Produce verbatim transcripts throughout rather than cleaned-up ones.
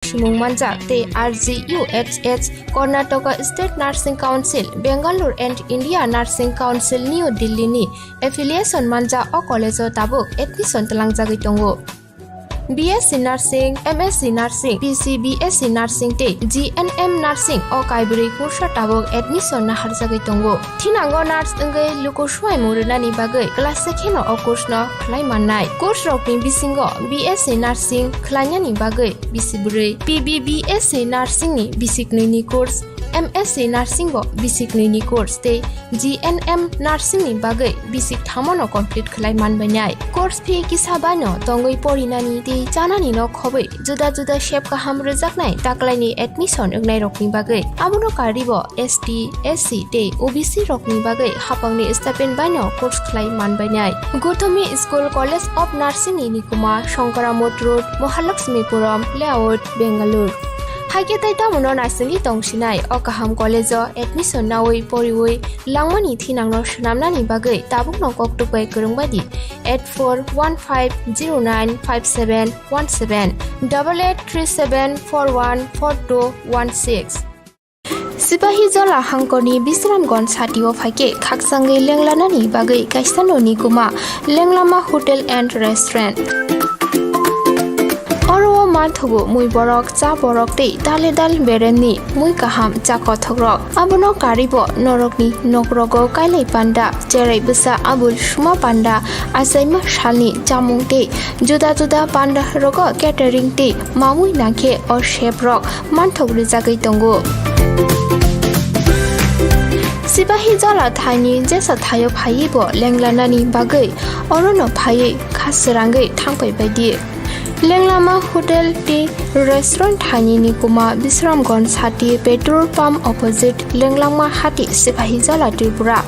Simung manjak tei R G U H H, Karnataka State Nursing Council, Bangalore and India Nursing Council, New Delhi ni affiliation manjak o college o tabuk admission twlangjagwi tongo. B S C Nursing, M S C Nursing, P C B S C Nursing tei G N M Nursing o kaibrwi kursa tabuk admission naharjagwi tongo. Thinango nurse wngwi luku swuaimung rwnani bagwi class se kheno o course no khlai mannai. Course rokni bisingo B S C Nursing khlainani bagwi bisi bwrwi, P B B S C Nursing ni bisi knwi ni course, M S C Nursing bo bisi knwi ni course tei G N M Nursing ni bagwi bisi thamo no complete khlai manbainai. Course fee kisa bai no tongwi porinani tei chanani no khobwi juda juda sep kaham rwjaknai taklaini admission wngnairokni bagwi. Abono karwibo S T, S C tei O B C rokni bagwi hapangni stipend baino course khlai manbainai. Gothomi School College of Nursing ni nikuma Shankaramot Road, Mahalakshmipuram Layout, Bangalore. Haikhe tei tamono naisingwi tongsinai o kaham college o admission nawi poriwi langmani thinangno swnamnani bagwi tabukno koktwk bai kwrwng bai di. Eight four one five zero nine five seven one seven, double eight three seven four one four two one six. Sipahi Jola hangkorni Bisramganj satio phaikhe khakchangwi lenglanani bagwi kaisa noni kuma Lenglama Hotel and Restaurant. Oro o manthogo mui borok, cha borok tei dale dal beremni mui kaham cha kothokrok. Abono karwibo norokni nokrogo kailai panda, cherai bwsa abul suma panda, achaima salni chamung tei juda juda panda rogo catering tei mamui nangkhe o chef rok manthok rwjagwi tongo. Sipahi Jola thaini jesa thaio phaiwi bo lenglanani bagwi orono phaiwi kha srangwi thangpai baidi. Lenglama Hotel tei Restaurant thaini ni kuma Bisramganj sati petrol pump opposite Lenglama hati Sipahi Jola Tripura.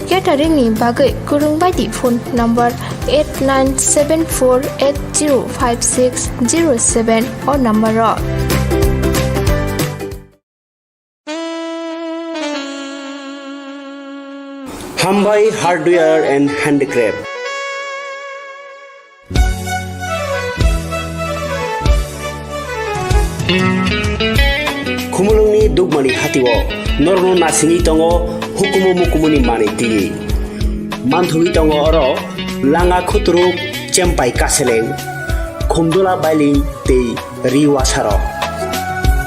Catering ni bagwi kwrwng bai di phone number eight nine seven four eight zero five six zero seven o number o. Hambai Hardware and Handicraft. Khumulwngni Dukmani hatio norokno nasingwi tongo hukumu mukumuni manwi twiwi. Manthogwi tongo oro langa khuturuk, chempai kaseleng, khumdula bailing tei ri wasarok.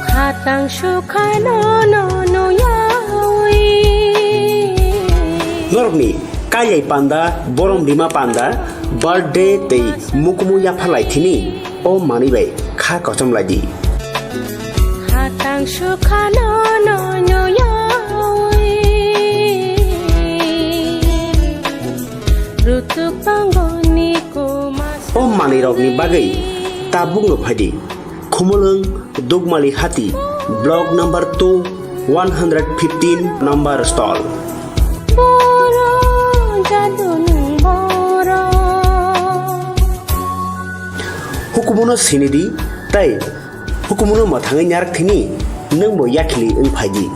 Khatang sukhano no nuyawi. Norokni kailai panda, borom rima panda, birthday tei mukumu yapharlai thini o manwi bai kha kochom lai di. Khatang sukhano no nuyawi. Rutuk tongoni kuma. O manwirokni bagwi tabukno phaidi. Khumulwng Dukmali Hati, Block number two, one hundred fifteen number stall. Boro jadunung boro. Hukumuno sinidi tei hukumuno mwthangwi narak thini nwngbo yakhili wng phaidi.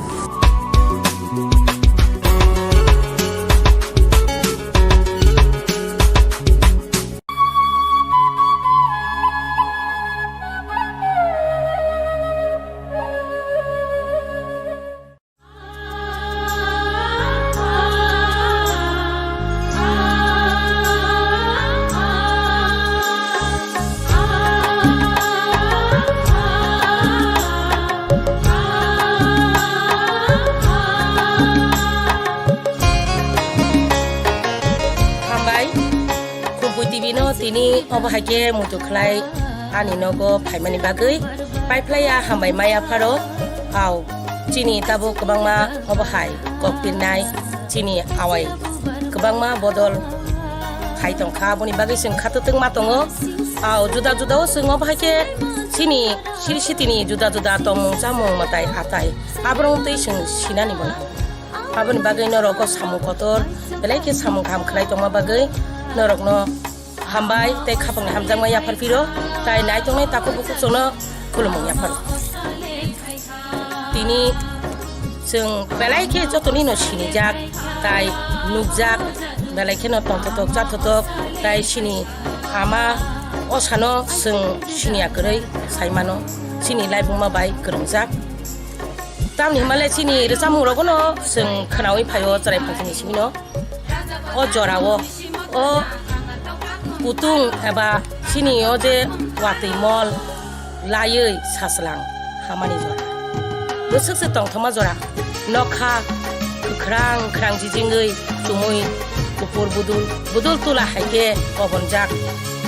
Hambai. Khumpui T V no tini obo hai khe muitu khlai ani nogo phaimani bagwi paiphlaiya hambai maya pharo. Au, chini tabuk kwbangma obo hai kok pirnai, chini awai kwbangma bodol khai tongkha, aboni bagwi chwng khatutwk ma tongo. Au, juda juda o chwng obo hai khe chini siri sitini juda juda tongmung chamung mwtai atai aborok twi chwng sinani bo nang. Aboni bagwi norok o samung kotor belai khe samung kaham khlai tongma bagwi norokno hambai tei khapangni hamjakma yaphar phiro, tai naitongnai takhuk bukhuk chwngno khulumung yapharo. Tini chwng belai khe jotoni no sinijak tai nukjak, belai kheno tongthotok chathotok tai sini ama osano chwng siniya kwrwi sai mano. chini laibuma bai kwrwngjak. Tamni hwnmale chini rwchapmung rogono chwng khwnawi phaio chwrai phansini simino. O jorao, o kutung eba chini o je watwi mol laiwi sachwlang hamani jora. Bwswk se tongthokma jora, nokha kwkhrang kwkhrang jijingwi chumui kuphur budul budul tula hai khe kobonjak.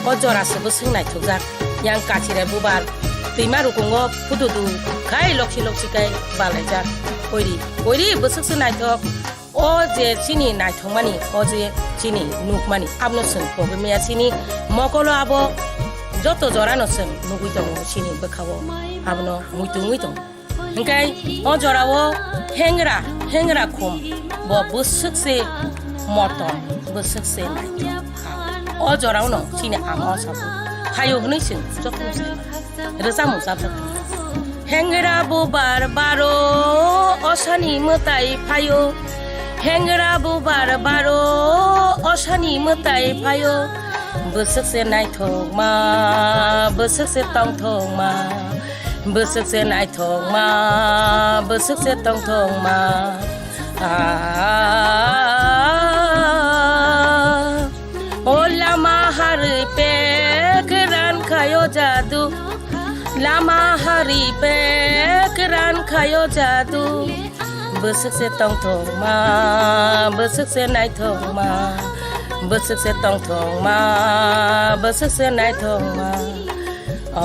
O jora se bwswk naithokjak, yang kachirai bubar twima rukungo phududu khai loksi loksi khai balaijak. Oiri, oiri bwswk se naithok. O je chini naithokmani, o je chini nukmani, abono chwng pogwi maya chini mokolo abo joto jorano chwng nugwi tongo chini bwkhao, abono muitu wngwi tongo. Hwnkhe o jorao hengra, hengra khum bo bwswk se motom, bwswk se naithok. O jorao no chini ama o sabo phaio hwnwi chwng joto se. Rwchapmung chapjak. Hengra bubar baro osani mwtai phaio. Hengra bubar baro osani mwtai phaio. Bwswk se naithokma, bwswk se tongthokma. Bwswk se naithokma, bwswk se tongthokma. Ah. O lama harwi pek ran khayo jadu, lama harwi pek ran khayo jadu. Bwswk se tongthokma, bwswk se naithokma, bwswk se tongthokma, bwswk se naithokma. Oh,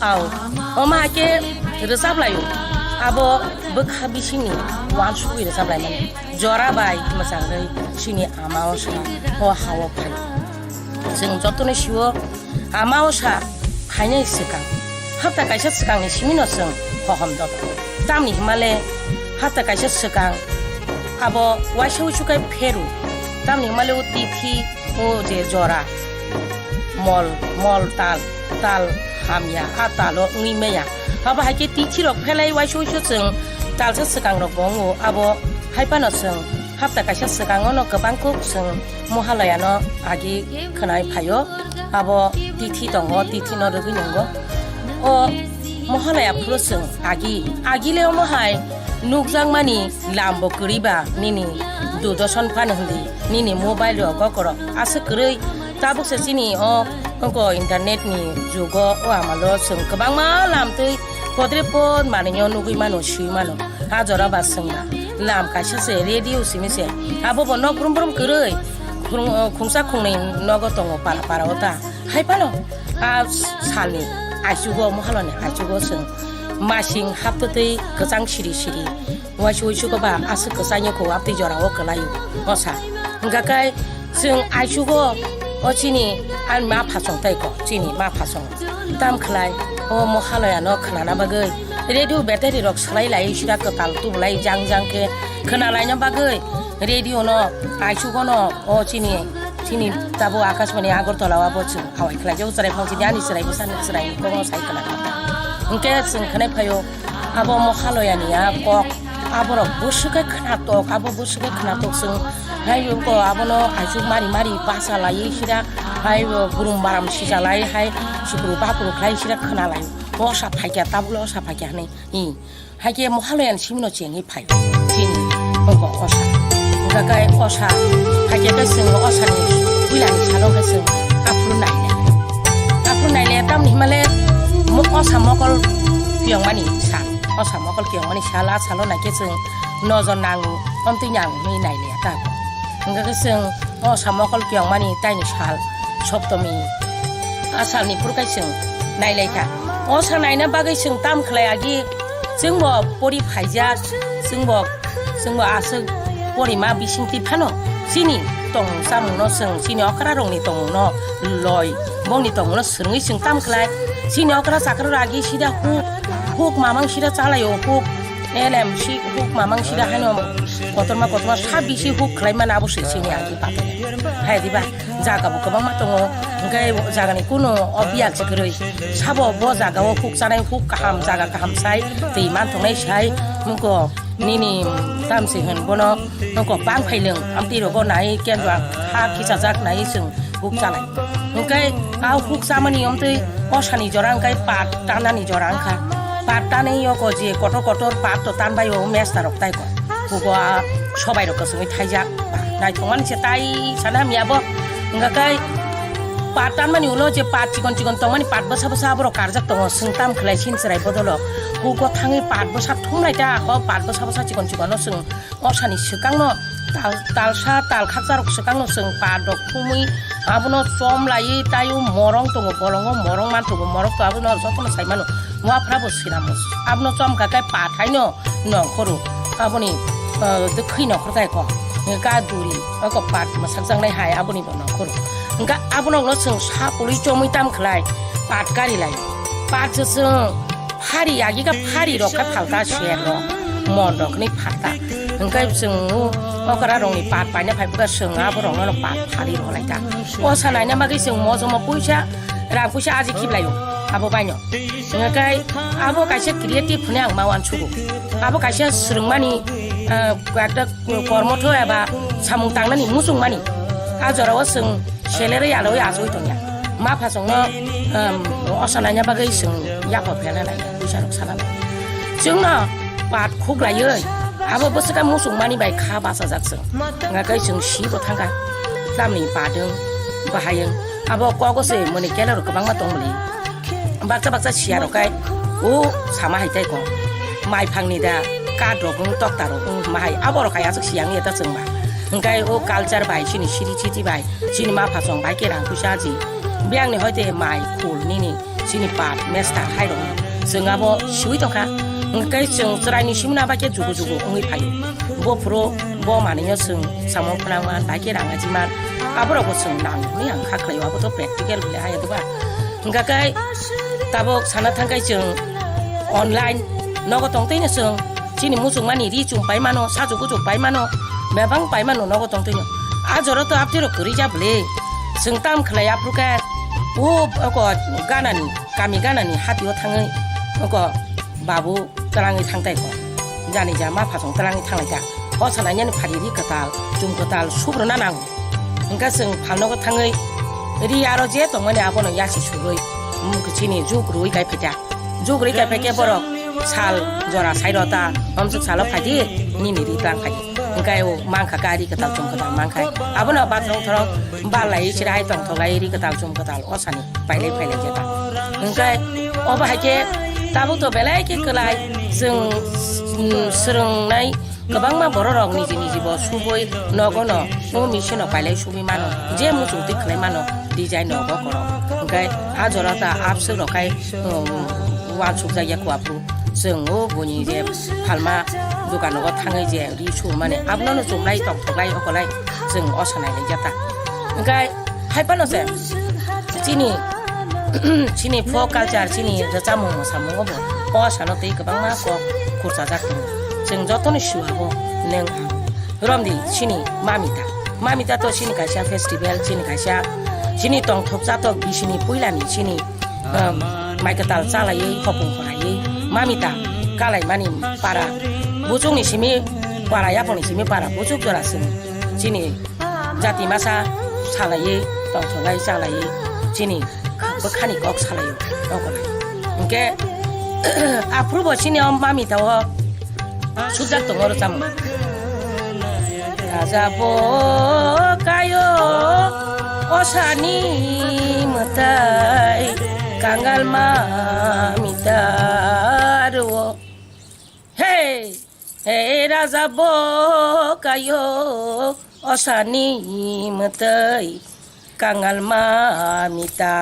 au. Omo hai khe rwchap laio. Abo bwkha bisingni uansugwi rwchap laimani. Jora bai mwchangwi chini ama o sa o ha-o phai. Chwng jotono sio ama o sa phainai swkang. Hapta kaisa swkangni simino chwng hohom dodo. Tamni hwnmale hapta kaisa swkang abo uaisa uisu khe pheru. Tamni hwnmale o tithi o je jora, mol, mol tal, tal hamya, a talo wngwi maya. Abo hai khe tithi rok phelai uaisa uisu chwng talsa swkang rok bo wngo. Abo hai phano chwng hapta kaisa swkango no kwbang kuk chwng Mohalaya no agi khwnai phaio. Abo tithi tongo, tithi no rwgwi nungo. O Mohalaya phuru chwng agi, agi le omo hai nukjakmani lam bo kwrwi ba nini Doordarshan phano hindi, nini mobile rogo korok aswk kwrwi. Tabuk se chini o oko internet ni jugo o amalo chwng kwbangma lam twi podre pod manwi o nugwi mano, swi mano. A jora ba chwng ba lam kaisa se radio simi se, abo bo nok brum brum kwrwi khung-, khungsa khungnwi nogo tongo para para o ta. Hai phano a salni aichugo, Mohalani aichugo chwng masing haptwtwi kwchang siri siri. Uaisa uisu khe ba aswk kwchangyo kho, abtwi jorao kwlaio o sa. Hwnkha khe chwng aichugo o chini ani ma phasong tai kho, chini ma phasong. Tam khlai o Mohalaya no khnana bagwi radio battery rok swlai lai sira kwtal tubulai jang jang khe khna laina bagwi radio no aichugo no o chini, chini tabuk Akashbani Agartala o abo chwng awai khlai jago chwrai phang chini ani chwrai bwsa ni chwrai ni kokno sai khna. Hwnkhe chwng khnai phaio. Abo Mohalaya ni a kok, aborok bwswk khe khnatok, abo bwswk khe khnatok chwng. Hai ko abono aichuk mari mari basa laiwi sira, hai bo burum baram sija lai, hai chukru bapru khlai sira khna lai. Osa phaikya, tabukle osa phaikya hwnwi. Hi. Hai khe Mohalaya ni simino chengwi phai. Chini, oko osa. Hwnkha khe osa, phaikya khe chwng osani puilani salo khe chwng aphuru naile. Aphuru naile tamni himale mo-, osa mokol kiyongmani sal. Osa mokol kiyongmani sal, a salo naikhe chwng nojor nango, omtwi nango hinwi naile ta. Hwnkha khe chwng osa mokol kiyongmani taini sal, Soptomi. A salni phuru khe chwng nailaikha. Osa naina bagwi chwng tam khlai agi, chwngbo pori phaijak, chwngbo, chwngbo aswk porima bisingtwi phano chini tong chamungno chwng, chini okrarokni tongmungno loi, bongni tongmungno swrwngwi chwng tam khlai. Chini okra chakrarok agi sida huk, huk mamang sida chalaio, huk elem si huk mamang sida haino kotorma kotorma sa bisi huk khlai mano abo se chini agi pato. Hai diba, jaga bo kwbangma tongo, hwnkhe jagani kuno o biyal se kwrwi. Sabo bo jaga o huk chanai, huk kaham, jaga kaham sai, twi manthoknai sai, muko nini tamsi hwn bono, muko bang phailwng, amtwi rogo nai, kenba ha kichajak nai chwng huk chalai. Hwnkhe a huk chamani omtwi osani jora hwnkhe pat tanani jora wngkha. Pat tanwi yoko je kotor kotor pat to tanbai o mesta rok tai ko. Hugo a sobai rok kwchwngwi thaijak. Naithokmani se tai sana hamya bo. Hwnkhe pat tanmani ulo je pat chikon chikon tongmani pat bwsa bwsa aborok karjak tongo. Swng tam khlai sin chwrai bodolo. Hugo thangwi pat bwsa thumlai ta ko pat bwsa bwsa chikon chikon no swng. Osani swkangno tal, talsa, tal khakcharok swkangno chwng pat rok thumwi abono chom laiwi taio morong tongo, bolongo morong man tongo, morok to abono jotono sai mano. Wafra bo sinamo. Abono chom kha khe pat haino nongkhoro. Aboni, ah, dwkhwi nongkhor tai ko. Ga duri, oko pat mwsakjaknai hai aboni bo nongkhoro. Hwnkhe abono chwng sapului chomwi tam khlai pat kari lai. Pat se chwng phari yagi kha phari rok kha phalta ser rok mon rok ni phalta. Hwnkhe chwng o okra rok ni pat paina phai bwkha chwng abo rok no pat phari rok lai ta. O sa naina bagwi chwng mojomo puisa rang puisa aji khiblai o abo bai no. Hwnkhe abo kaisa creative hwnwi ang ma uansugo. Abo kaisa swrwngmani, ah, ekta kormotho eba samung tangnani muchungmani. A jorao chwng Salary aloi achoi tongya. Ma phasongno, um, osa naina bagwi chwng yapo phela nai, puisa rok sana nai. Chwngno pat khuk laiwi, abo bwswka muchung mani bai kha bachajak chwng. Hwnkhe chwng si bo thangkha. Tamni padwng, bahayung. Abo kogo se mani kelaro kwbangma tongmani. Baksa baksa siya rok kai, o sama hai tai ko. Mai phangni da, kat rok wng, tokta rok wng, ma hai. Abo rok hai aswk siyang ya ta chwng ba. Hwnkhe o culture bai, chini siri chiti bai. Chini ma phasong bai khe rang puisa ji. Biyang ni hoite mai khul nini chini pat mesta hai rok. Chwng abo siwi tongkha. Hwnkhe chwng chwrai ni simna bai khe jugu jugu wngwi phaio. Bo phuru bo manwi no chwng samung phwnang man bai khe rang aji man. Abo rok bo chwng nang hwnwi ang kha khlai o, abo to practical hwnwi hai ya ba. Hwnkhe khe tabuk sana thang khe chwng online nogo tong twi no chwng. Chini muchung mani ri chum pai mano, sachu kuchuk pai mano, bebang pai mano nogo tong twi no. A jora to aptwi rok kwrwi ja bwle. Chwng tam khlai aphuru khe o oko ganani, kami ganani hati o thangwi oko babu twlangwi thang tai kho. Jani ja ma phasong twlangwi thang lai ta. O sanai nani phari ri kwtal, chum kwtal subruna nango. Hwnkhe chwng phalnogo thangwi ri aro je tongmani abono yasi sugwi, mm, chini juk rwi kai phaikha. Juk rwi kai phaikhe borok sal jora sai rota, omswk salo phaidi, nini ri tlang phaidi. Hwnkhe o mankha kha ri kwtal chum kwtal mankha. Abono bathorok thorok bal lai chira hai tongthok lai ri kwtal chum kwtal o sani pailai phailai jeta. Hwnkhe obo hai khe tabuk to belai khe kwlai chwng, mm, swrwngnai. Kwbangma bororok niji niji bo subui nogono o machine-o pailai subui mano, je muchung twi khlai mano, design nogo korok. Hwnkhe a jora ta abswk rok khai, um, uansukjak ya kua phuru. Chwng o buini je phalma dukanogo thangwi je ri sumani abono chumlai tongthoklai okolai chwng o sanai lai jata. Hwnkhe hai phano se chini, chini folk culture, chini rwchapmung mwsamungo bo o sano tei kwbangma kok khurchajak tongo. Chwng jotoni sua bo nwng ang. Romdi chini mamita. Mamita to chini kaisa festival, chini kaisa, chini tongthok chatok bisini puilani chini, um, mai kwtal chalaiwi hopung khoraiwi mamita kalaimani para. Buchukni simi para, yaphangni simi para, buchuk jora chwng chini jati masa salaiwi, tongthok lai chalaiwi, chini bwkhani kok salaiwi, nokole. Hwnkhe, aphuru bo chini o mamita o sujak tongo rwchapmung. Raja bo kayo, osani mwtai, kangal mamita rwo. Hey! He raja bo kayo, osani mwtai, kangal mamita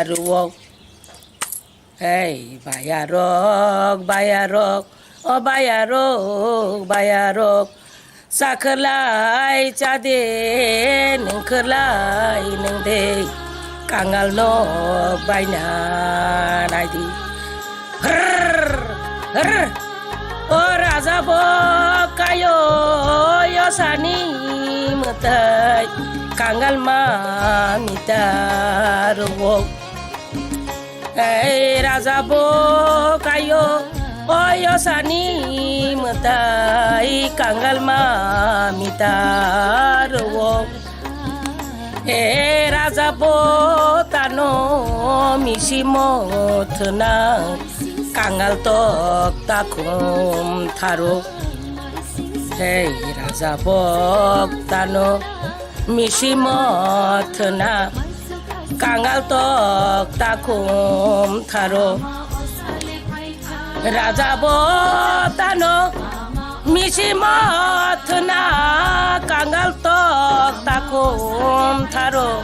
rwo. Hei bayarok, bayarok, o bayarok, bayarok, chakhwlai chade, nwngkhwlai nwngde, kangal nok baina naidi. Hrrr, hrrr. O raja bo kayo, yosani mwtai, kangal mamita rwo. Ei raja bo kayo, o yosani mwtai, kangal mamita rwo. He raja bo tano misi mothna, kangal tok takhum tharo. He raja bo tano misi mothna, kangal tok takhum tharo. Raja bo tano misi mothna, kangal tok takhum tharo.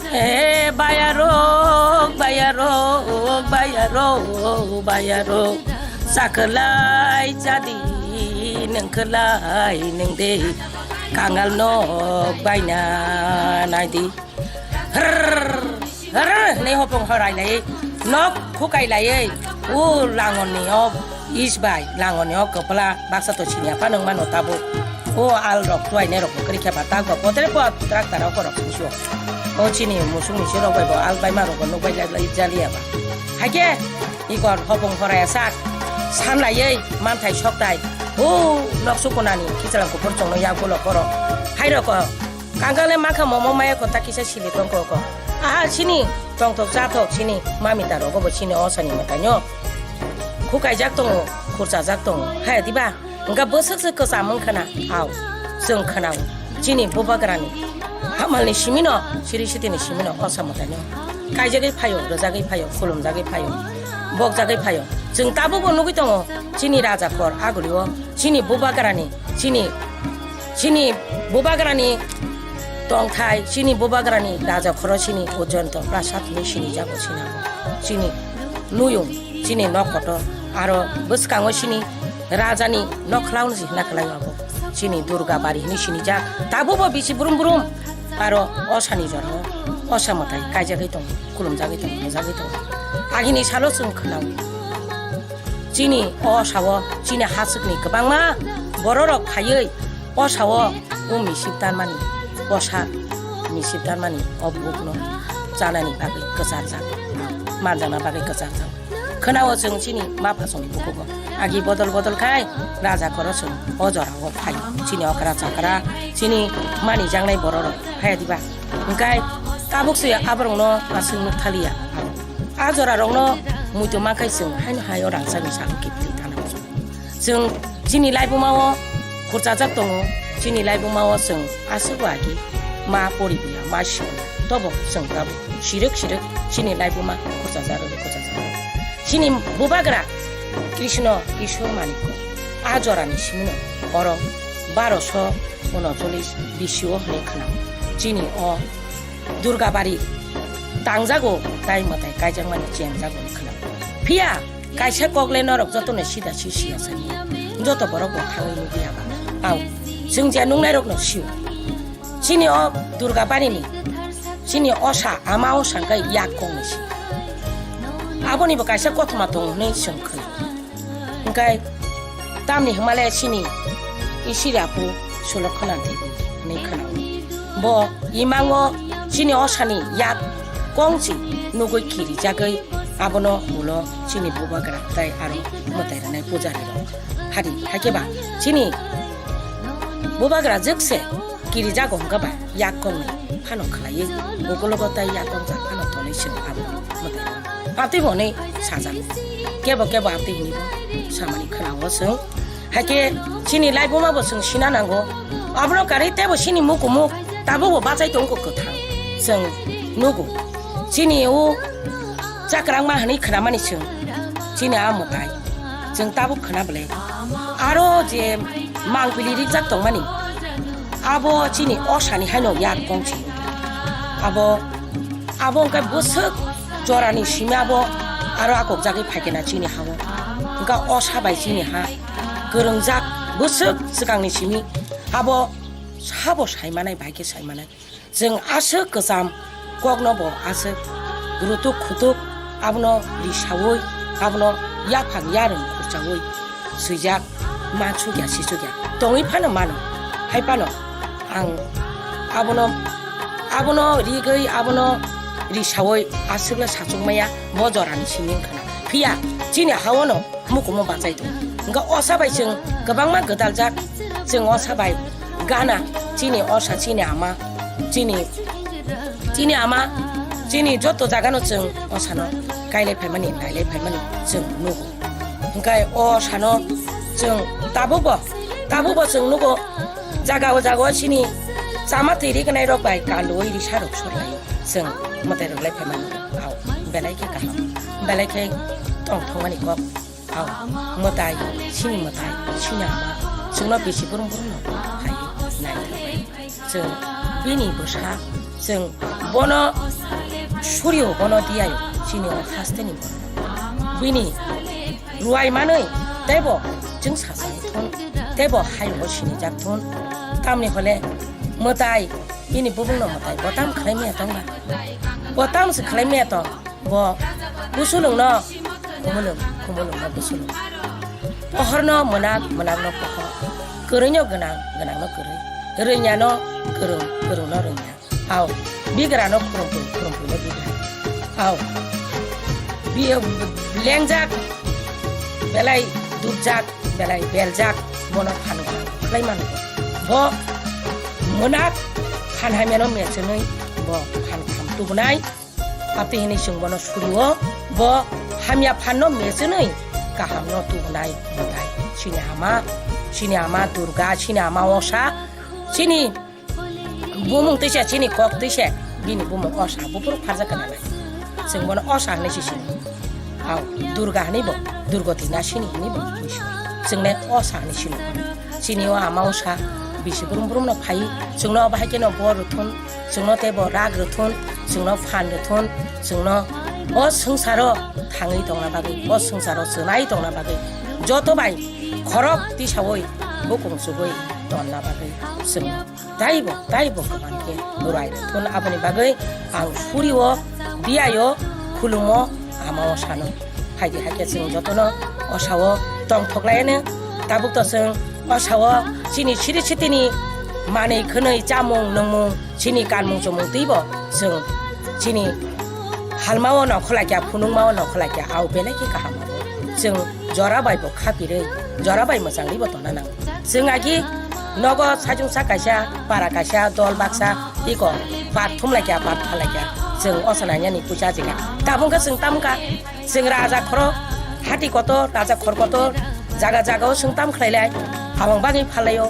He bayarok, bayarok, bayarok, bayarok, sakalai jadi nengkalai nengde, kangal nok baina naidi. Hrrrr, hrrrr, nei hopong horai lai, nok khukai lai, o langon ni o is bai, langon ni o kwpla baksa to sini apa nung mano tabo. O al rok tuai ne rok kri khe ba tak ba potre pot trak tara ko rok sini sio. O chini musung ni sio rok bai bo al bai ma rok nuk bai lai lai jali aba. Haike, ikor hopong horai sak, san lai ei, manthai sok tai. O nok sukunani, kichalang kupur chongno yak gulo koro. Hai rok ko, Kangkang le makha momo maya kota kisa sili tongko ko. Aha sini tongthok chathok sini mami ta rogo bo sini osani mwtaino. Khukaijak tongo, khurchajak tongo. Haya diba? Wngkha bwswk se kwcham wngkha na? Au, chwng khwnao. Chini bubagrani hamalni simino, siri sitini simino osa mwtaino. Kaijagwi phaio, rwjagwi phaio, khulumjagwi phaio, bokjagwi phaio. Chwng tabukbo nugwi tongo chini raja kor agulio. Chini bubagrani, chini, chini bubagrani tongthai, chini bubagrani raja khoro chini Ujjayanta Prasad hinwi sinijago sina. Chini nuyung, chini nok kotor, aro bwskango chini rajani nokhlauni si hina kwlaio abo. Chini Durga Bari hinwi sinijak, tabukbo bisi brum brum, aro osani jorao osa mwtai kaijagwi tongo, khulumjagwi tongo, rwjagwi tongo. Agini salo chwng khwnao. Chini o osao, chini haswkni kwbangma bororok phaiwi osao o misip tanmani, osa misip tanmani o bukno chanani bagwi kwcharjak, manjakna bagwi kwcharjak. Khwnao chwng chini ma phasongni bukugo agi bodol bodol khai raja koro chwng o jorao phai. Chini okra chakra, chini manijaknai bororok phai diba? Hwnkhe tabuk se aborokno aswk nuk thaliya. A jorarokno muitu mankhai chwng haino hai o rangchakni sakno kiphilwi thana. Chwng chini laibuma o khurchajak tongo, chini laibuma o chwng aswk agi ma poribuya, ma sibuya. Tobo chwng tabuk sirwk sirwk chini laibuma khurchajak rwdi, khurchajak rwdi. Chini bubagra Krishna Ishwar Manikko a jorani simino oro baroso unocholish B C o hwnwi khwnao. Chini o Durgabari tangjago, tai mwtai kaijakmani chengjago wngkha. Phiya kaisa kokle norok jotono sida si siya sani. Joto borok bo thangwi nukya ba. Au, chwng je nungnairokno sio. Chini o Durgabarini, chini osa, ama osa hwnkhe yak kongni si. Aboni bo kaisa kothoma tongo hwnwi chwng khna. Hwnkhe tamni hwnmale chini isiri apu Sulokhana Devi hwnwi khna. Bo imango chini osani yak kongchi nugwi kirijagwi abono ulo chini bubagra tai aro mwtai rwnai pujari rok. Hari hakhe ba chini bubagra jwkse kirijago hwnkhe ba yak kongni phano khlaiwi ukulogo tai yak kongjak phano tonwi chwng abo mwtai rwnai. Abtwi bo hwnwi sajak. Kebo kebo abtwi hwnwi bo samani khwnao chwng. Hakhe chini laibuma bo chwng sina nango. Abono karwi teibo chini mukumuk tabukbo bachai tongo kwthang. Chwng nugo. Chini o chakrangma hwnwi khnamani chwng. Chini a mwtai. Chwng tabuk khna bwle. Aro je mangpili rijak tongmani. Abo chini osani haino yak kongchi. Abo, abo hwnkhe bwswk jorani simi abo aro akokjagwi phaikhe na chini ha-o. Hwnkhe osa bai chini ha kwrwngjak bwswk swkangni simi abo sabo saimanai, bai khe saimanai. Chwng aswk kwcham kokno bo aswk rutuk khutuk abono risaui, abono yaphang yarwng khurchaui swijak mansukya sichukya tongwi phano mano. Hai phano ang abono, abono rigwi, abono risaui aswkno sachukmaya bo jorani simi wngkha na. Phiya chini ha-o no mukumu bachai tongo. Hwnkhe osa bai chwng kwbangma gwdaljak, chwng osa bai gana chini osa chini ama Chini, chini ama, chini joto jagano chwng o sano kailai phaimani, nailai phaimani chwng nugo. Hwnkhe o sano chwng tabukbo, tabukbo chwng nugo, jaga o jaga o chini chama twi rignai rok bai kanduwi risa rok sorlai chwng mwtai rwglai phaimani. Ao belai khe kaham, belai khe tongthokmani kok. Ao mwtai, chini mwtai, chini ama, chwngno bisi brum brum no phai nai thangbai. Chwng bini bwsa, chwng bono surio, bono diyayo, chini o hasteni borok. Bini ruai manwi teibo chwng sachai thun, teibo hayungo sinijak thun. Tamni hole mwtai, bini bubungno mwtai, bo tam khlai maya tong ba? Bo tam se khlai maya tong? Bo busulungno khumulung, khumulungno busulung. Pohorno mwnak, mwnakno pohor. Kwrwino gwnang, gwnangno kwrwi. Rwnyano kwrwng, kwrwngno rwnya. Ao, bigrano khurumphwi, khurumphwino bigra. Ao, bi-, lengjak, belai dubjak, belai beljak, bono phan gwnang khlai mano. Bo mwnak phan hamyano mechenwi bo phan kaham tubunai. Abtwi hwnwi chwng bono surio, bo hamya phanno mechenwi kahamno tubunai mwtai. Chini ama, chini ama Durga, chini ama Osa, chini bumung twisa, chini kok twisa, bini bumung Osa, buphuru pharjak gwnanai. Chwng bono Osa hwnwi si sini. Ao, Durga hwnwi bo, Durgoti nasini hwnwi bo, chwng le Osa hwnwi sini. Chini o ama Osa bisi brum brum no phai, chwngno bahai khe no bor rwthun, chwngno tei bo rak rwthun, chwngno phan rwthun, chwngno o swngcharo thangwi tongna bagwi, o swngcharo chwnai tongna bagwi, joto bai khorok tisaui bukung chugui tonna bagwi chwng taibo, taibo kwbang khe ruai rwthun. Aboni bagwi ang surio, biaio, khulumo, ama Osano. Phaidi hai khe chwng jotono Osao tongthok laiano. Tabuk to chwng Osao chini siri sitini manwi khwnwi chamung nungmung, chini kanmung chumung twibo chwng chini halmao nongkholai kha, phunukmao nongkholai kha, ao belai khe kaham abo. Chwng jora bai bo khapirwi, jora bai mwchangwi bo tongna nango. Chwng agi nogo sajungsa kaisa, para kaisa, dol baksa, iko pat thumlai kha, pat phalai kha. Chwng Osa nainani puisa jega. Tabuk khe chwng tamkha. Chwng raja khoro, hati kotor, raja khor kotor, jaga jaga o chwng tam khlailai, aboni bagwi phalaio.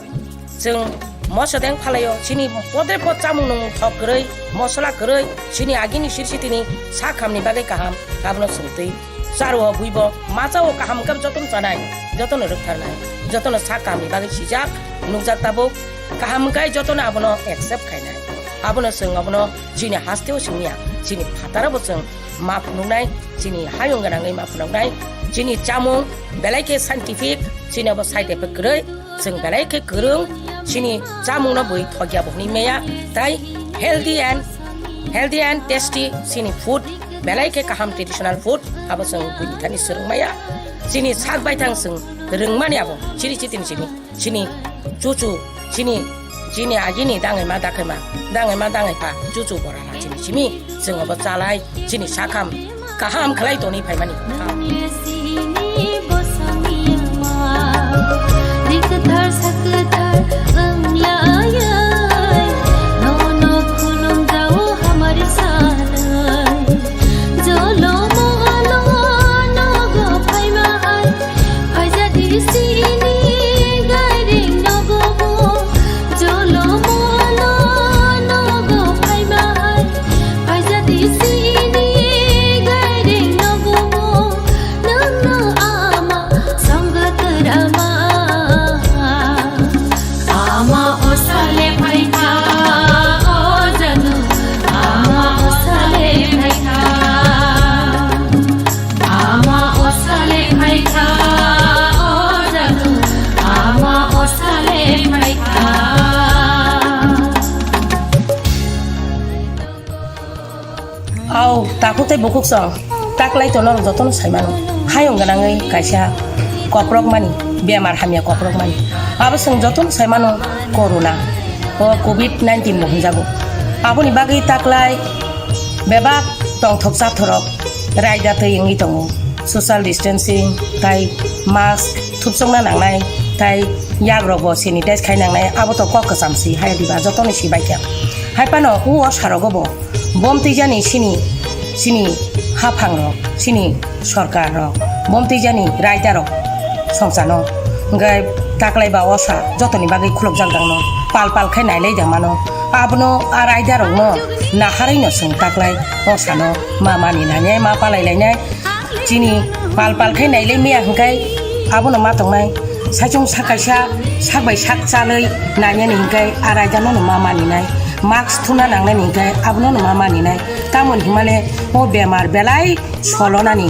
Chwng moso deng phalaio, chini podre pod chamung nung thok kwrwi, mosola kwrwi, chini agini siri sitini sak hamni bagwi kaham, abono chwng twi. Charo buibo, machao kaham khe jotono chanai, jotono rwktharnai, jotono sak hamni bagwi sijak, nukjak tabuk, kaham khe jotono abono accept khainai. Abono chwng abono chini hasteo chwngya, chini phataro bo chwng ma phunuknai, chini hayung gwnangwi ma phunuknai, chini chamung belai khe scientific, chini abo side effect kwrwi, chwng belai khe kwrwng, chini chamungno bui thokya bo hwnwi maya, tai healthy and, healthy and tasty chini food, belai khe kaham traditional food, abo chwng buini thani swrwng maya, chini sak baithang chwng rwngmani abo, chiri chitini chini. Chini chuchu, chini, chini agini dangwi ma dakwi ma, dangwi ma dangwi pha, chuchu bora ha chini simi, chwng obo chalai, chini sakham, kaham khlai toni phaimani. Rikthar sakthar wnglayai, nono khulumjao hamari sanai. Jolo mohalo nogo phaima ai, phaijadi sini gairing nogo bo. Jolo mohalo nogo phaima ai, phaijadi sini gairing nogo bo. Nono ama songwk rama. Ama Osale phaikha, o janu, ama Osale phaikha. Ama Osale phaikha, o janu, ama Osale phaikha. Au, takhuk tei bukhuk song, taklai tono jotono saimano. Hayung gwnangwi kaisa kokrokmani, bemar hamya kokrokmani. Abo chwng jotono saimano corona, o covid nineteen bo hwnjago. Aboni bagwi taklai bebak tongthok chathorok raida twi wngwi tongo. Social distancing, tai mask thupsokna nangnai, tai yagrokbo sanitize khai nangnai, abo to kok kwcham si hai diba, jotono si baikha. Hai phano o osa rogo bo bom twijani sini, sini haphang rok, sini sorkar rok, bom twijani raida rok songchano. Hwnkhe taklai ba osa jotoni bagwi khulukjak dangno, pal pal khe nailai da mano. Abono a raida rokno naharwi no chwng taklai osano ma mani lainai, ma palai lainai. Chini pal pal khe nailai maya hwnkhe abono ma tongnai. Saichung sak kaisa sak bai sak chalwi nainani hwnkhe a raidano no ma maninai. Mask thumna nangnani hwnkhe abono no ma maninai. Tamoni hwnmale o bemar belai solonani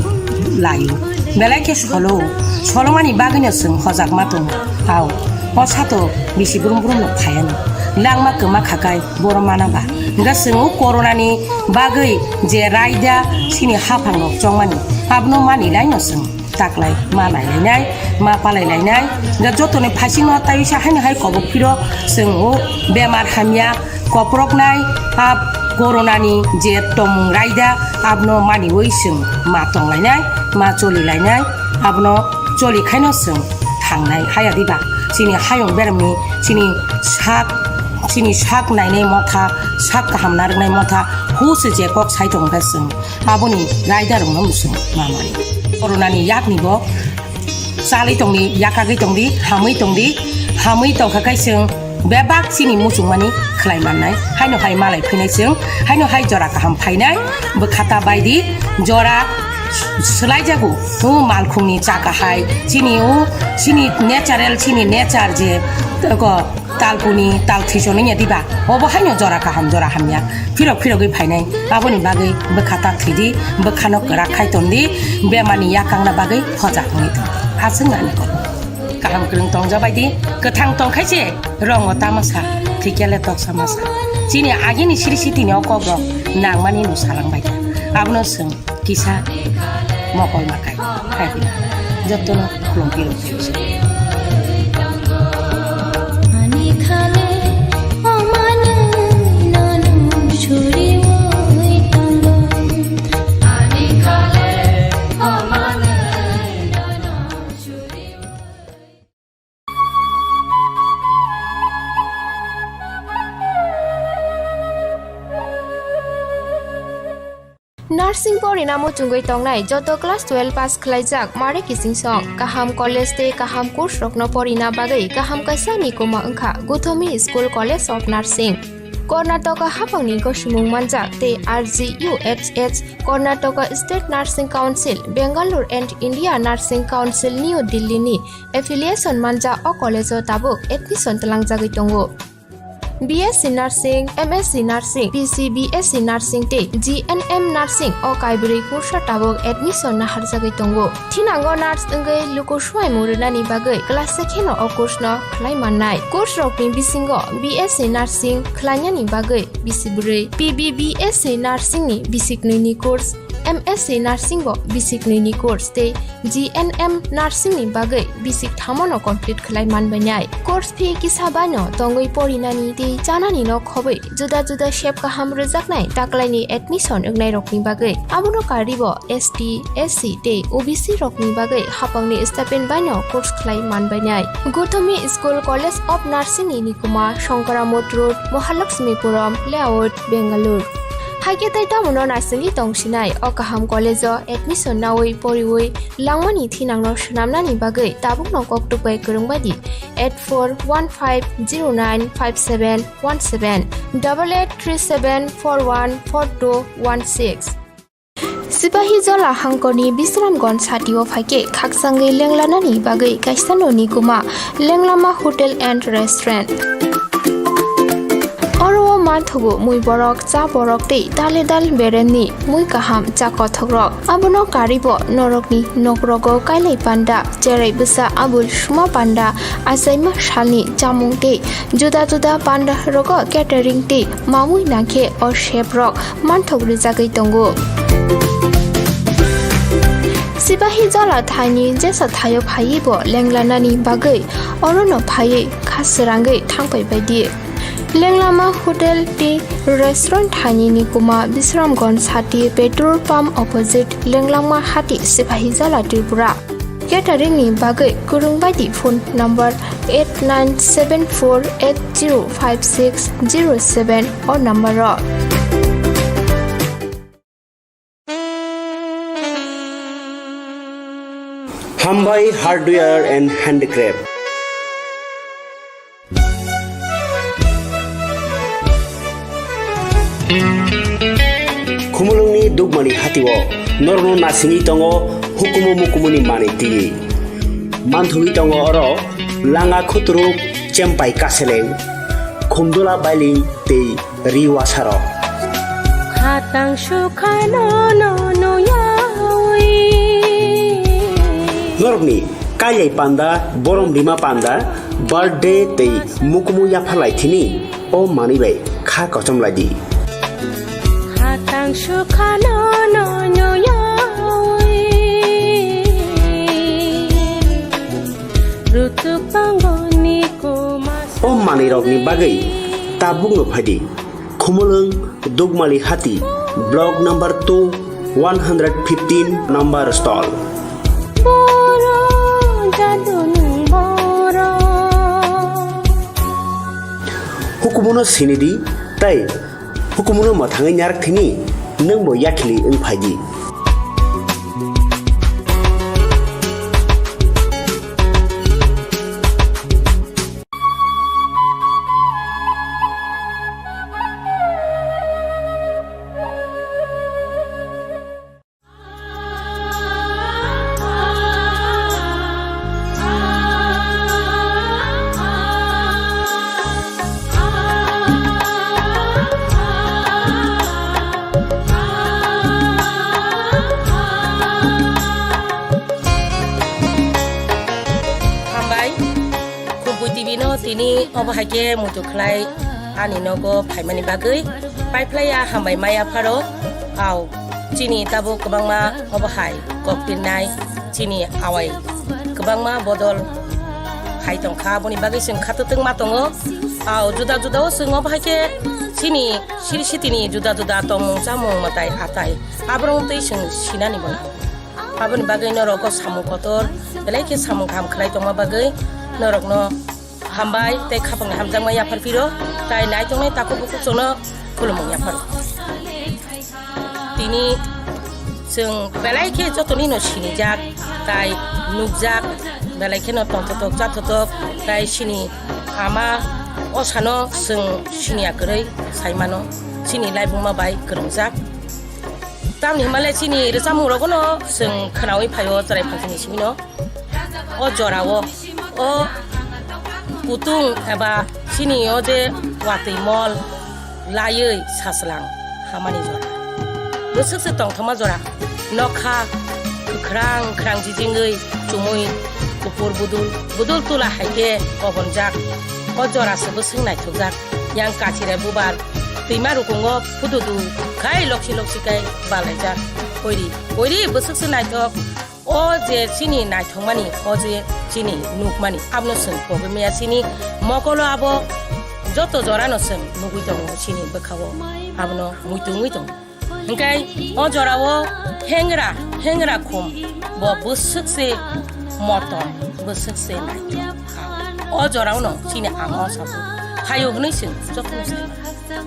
laio. Belai khe solo. Solomani bagwino chwng hojak ma tongo. Ao, o sato bisi brum brum no phaiano. Langma kwma khakai boro mana ba. Hwnkhe chwng o coronani bagwi je raida sini haphang rok chongmani, abono mani laino chwng taklai ma nailainai, ma palai lainai. Hwnkhe jotoni phaisingno taiwisa haino hai kobok phiro chwng o bemar hamya koproknai, a coronani je tongmung raida, abono maniwi chwng ma tonglainai, ma cholilainai, abono choli khaino chwng thangnai. Haya diba chini hayung beremni chini sak, chini sak nainai motha, sak kaham narwknai motha, huse je kok sai tongkha chwng. Aboni raidarokno mwswng mamani. Coronani yakni bo chalwi tongdi, yakagwi tongdi, hamwi tongdi, hamwi tongkha khe chwng bebak chini muchungmani khlai mannai. Haino hai malai phinai chwng, haino hai jora kaham phainai, bwkhata baidi jora swlaijago. O malkhungni chaka hai, chini o, chini natural, chini nature je, ko, talpuni, tal thisoni ya diba? Obo haino jora kaham, jora hamya. Phirok phirogwi phainai. Aboni bagwi bwkha ta thwidi, bwkhano kwrak khai tondi, bemarni yakangna bagwi hojak wngwi tondi. Aswk nani kok. Kaham kwrwng tongjabaidi, kwthang tongkhaise, rongo tamasa, thwikyale toksa masa. Chini agini siri sitini o kokrok nangmani no salangbaiya. Abono chwng kisa mokol makai. Hai, jotono khulumpi rok. Nursing porina muchungwi tongnai joto class twelve pass khlaijak mare kiching song, kaham college tei kaham course rokno porina bagwi kaham kaisa ni kuma wngkha Guthomi School College of Nursing. Karnataka haphangni gosimung manjak tei R G U H S, Karnataka State Nursing Council, Bangalore and India Nursing Council, New Delhi ni affiliation manjak o college o tabuk admission twlangjagwi tongo. B S C Nursing, M S C Nursing, P C B S C Nursing tei G N M Nursing o kaibrwi kursa tabuk admission naharjagwi tongo. Thinango nurse wngwi luku swimung rwnani bagwi klasa kheno o course no khlai mannai. Course rokni bisingo B S C Nursing khlainani bagwi bisi bwrwi, P B B S C Nursing ni bisi kwnwi ni course, M S C Nursing bo bisi kwnwi ni course tei G N M Nursing ni bagwi bisi kthamo no complete khlai manbainai. Course fee kisa bai no tongwi porinani tei chanani no khobwi juda juda sep kaham rwjaknai taklaini admission wngnairokni bagwi. Abono karwibo S T, S C tei O B C rokni bagwi haphangni stipend baino course khlai manbainai. Guthomi School College of Nursing ni nikuma Shankaramot Road, Mahalakshmipuram Layout, Bangalore. Haikhe tei tamono naisingwi tongsinai o kaham college o admission nawi poriwi langmani thinangno swnamnani bagwi tabukno koktwk bai kwrwng baidi eight four one five zero nine five seven one seven, double eight three seven four one four two one six. Sipahijola hangkorni Bisramganj satio phaikhe khakchangwi lenglanani bagwi kaisa noni kuma Lenglama Hotel and Restaurant. Oro o manthogo mui borok, cha borok tei dale dal beremni mui kaham cha kothokrok. Abono karwibo norokni nokrogo kailai panda, cherai bwsa abul suma panda, achaima salni chamung tei juda juda panda rogo catering tei mamui nangkhe o chef rok manthok rwjagwi tongo. Sipahijola thaini jesa thaio phaiwi bo lenglanani bagwi orono phaiwi kha srangwi thangpai baidi. Lenglama Hotel tei Restaurant thaini nikuma Bisramganj sati petrol pump opposite Lenglama hati Sipahijola Tripura. Catering ni bagwi kwrwng baidi phone number eight nine seven four eight zero five six zero seven o number o. Hambai Hardware and Handicraft. Khumulwngni Dukmani hatio norokno nasingwi tongo hukumu mukumuni manwi twiwi. Manthogwi tongo oro langa khuturuk, chempai kaseleng, khumdula bailing tei ri wasarok. Khatang sukhano no nuyawi. Norokni kailai panda, borom rima panda, birthday tei mukumu yapharlai thini o manwi bai kha kochom lai di. Khatang sukhano no nuyawi. Rutuk tongoni koma. O manwi rokni bagwi tabukno phai di. Khumulwng Dukmali Hati, block number two, one hundred fifteen number stall. Boro jadunung boro. Hukumuno sinidi tei hukumuno mwthangwi narak thini nwngbo yakhili wng phai di. Hambai. Khumpui T V no tini obo hai khe muitu khlai ani nogo phaimani bagwi paiphlaiya hambai maya pharo. Au, chini tabuk kwbangma obo hai kok pirnai, chini awai kwbangma bodol hai tongkha, aboni bagwi chwng khatwtwng ma tongo. Au, juda juda o chwng obo hai khe chini siri sitini juda juda tongmung chamung mwtai atai aborok twi chwng sinani bo. Aboni bagwi norok o samung kotor belai khe samung kaham khlai tongma bagwi norokno hambai tei khapangni hamjakma yaphar phiro, tai naitongnai takhuk bukhuk chwngno khulumung yapharo. Tini chwng belai khe jotonino sinijak tai nukjak, belai kheno tongthotok chathotok tai chini ama osano chwng siniya kwrwi saimano, chini laibuma bai kwrwngjak. Tamni hwnba le chini rwchapmung rogono chwng khwnaui phaio chwrai phansini simino. O jorao o kutung eba chini o je watwi mol laiwi sachwlang hamani jora. Bwswk se tongthokma jora, nokha kwkhrang khrang jijingwi chumui kuphur budul budul tula hai khe kobonjak. O jora se bwswk naithokjak. Yang kachire bubar twima rukungo phududu khai loksi loksi kai balaijak. Poiri, poiri bwswk se naithok. O je chini naithokmani, o je chini nukmani, abono chwng pogwi maya chini mokolo abo joto jorano chwng nugwi tongo chini bwkhao, abono muitu wngwi tongo. Hwnkhe o jorao hengra, hengra khum bo bwswk se motom, bwswk se naithok. O jorao no chini ama o sabu phaio hwnwi chwng jotono sai mano.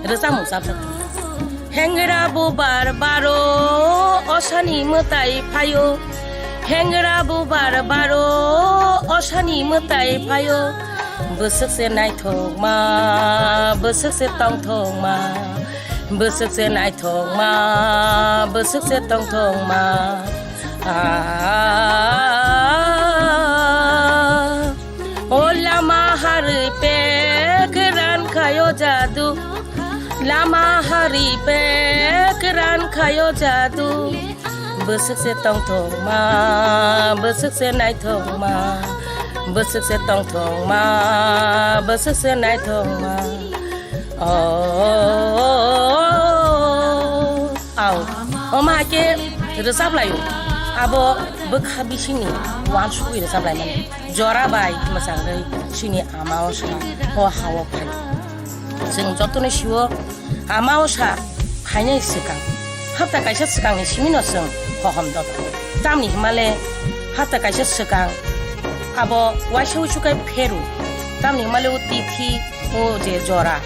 Rwchapmung chapjak. Hengra bubar baro osani mwtai phaio. Hengra bubar baro osani mwtai phaio. Bwswk se naithokma, bwswk se tongthokma. Bwswk se naithokma, bwswk se tongthokma. Ah, o lama harwi pek ran khayo jadu. Lama harwi pek ran khayo jadu. Bwswk se tongthokma, bwswk se naithokma. Bwswk se tongthokma, bwswk se naithokma. Oh, au. Omo hai khe rwchap laio. Abo bwkha bisingni uansugwi rwchap laimani. Jora bai mwchangwi chini ama o sa o ha-o phai. Chwng jotono sio, ama o sa phainai swkang. Hapta kaisa swkangni simino chwng hohom dodo. Tamni hwnmale hapta kaisa swkang abo uaisa uisu khe pheru. Tamni himale o tithi o je jora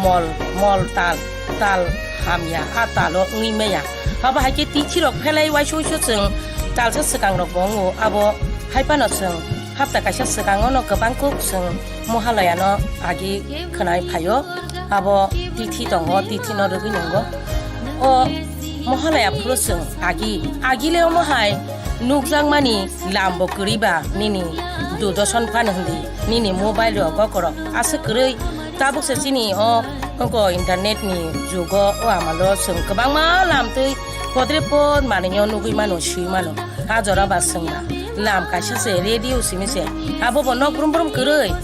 mol, mol tal, tal hamya, a talo wngwi maya. Abo hai khe tithi rok phelai waisa waisa chwng talsa swkang rok bo wngo. Abo hai phano chwng hapta kaisa swkang ono kwbang kuk chwng Mohalaya no agi khwnai phaio. Abo tithi tongo, tithi no rwgwi nungo. O Mohalaya phuru chwng agi, agi le omo hai nukjakmani lam bo kwrwi ba nini Doordarshan phano hindi, nini mobile rok, gokorok aswk kwrwi. Tabuk se chini o, oko internet ni jugo o amalo chwng kwbangma lam twi podre pod manwi o nugwi mano, swi mano. A jora ba chwng ba lam kaisa se radio simi se, abo bo nok brum brum kwrwi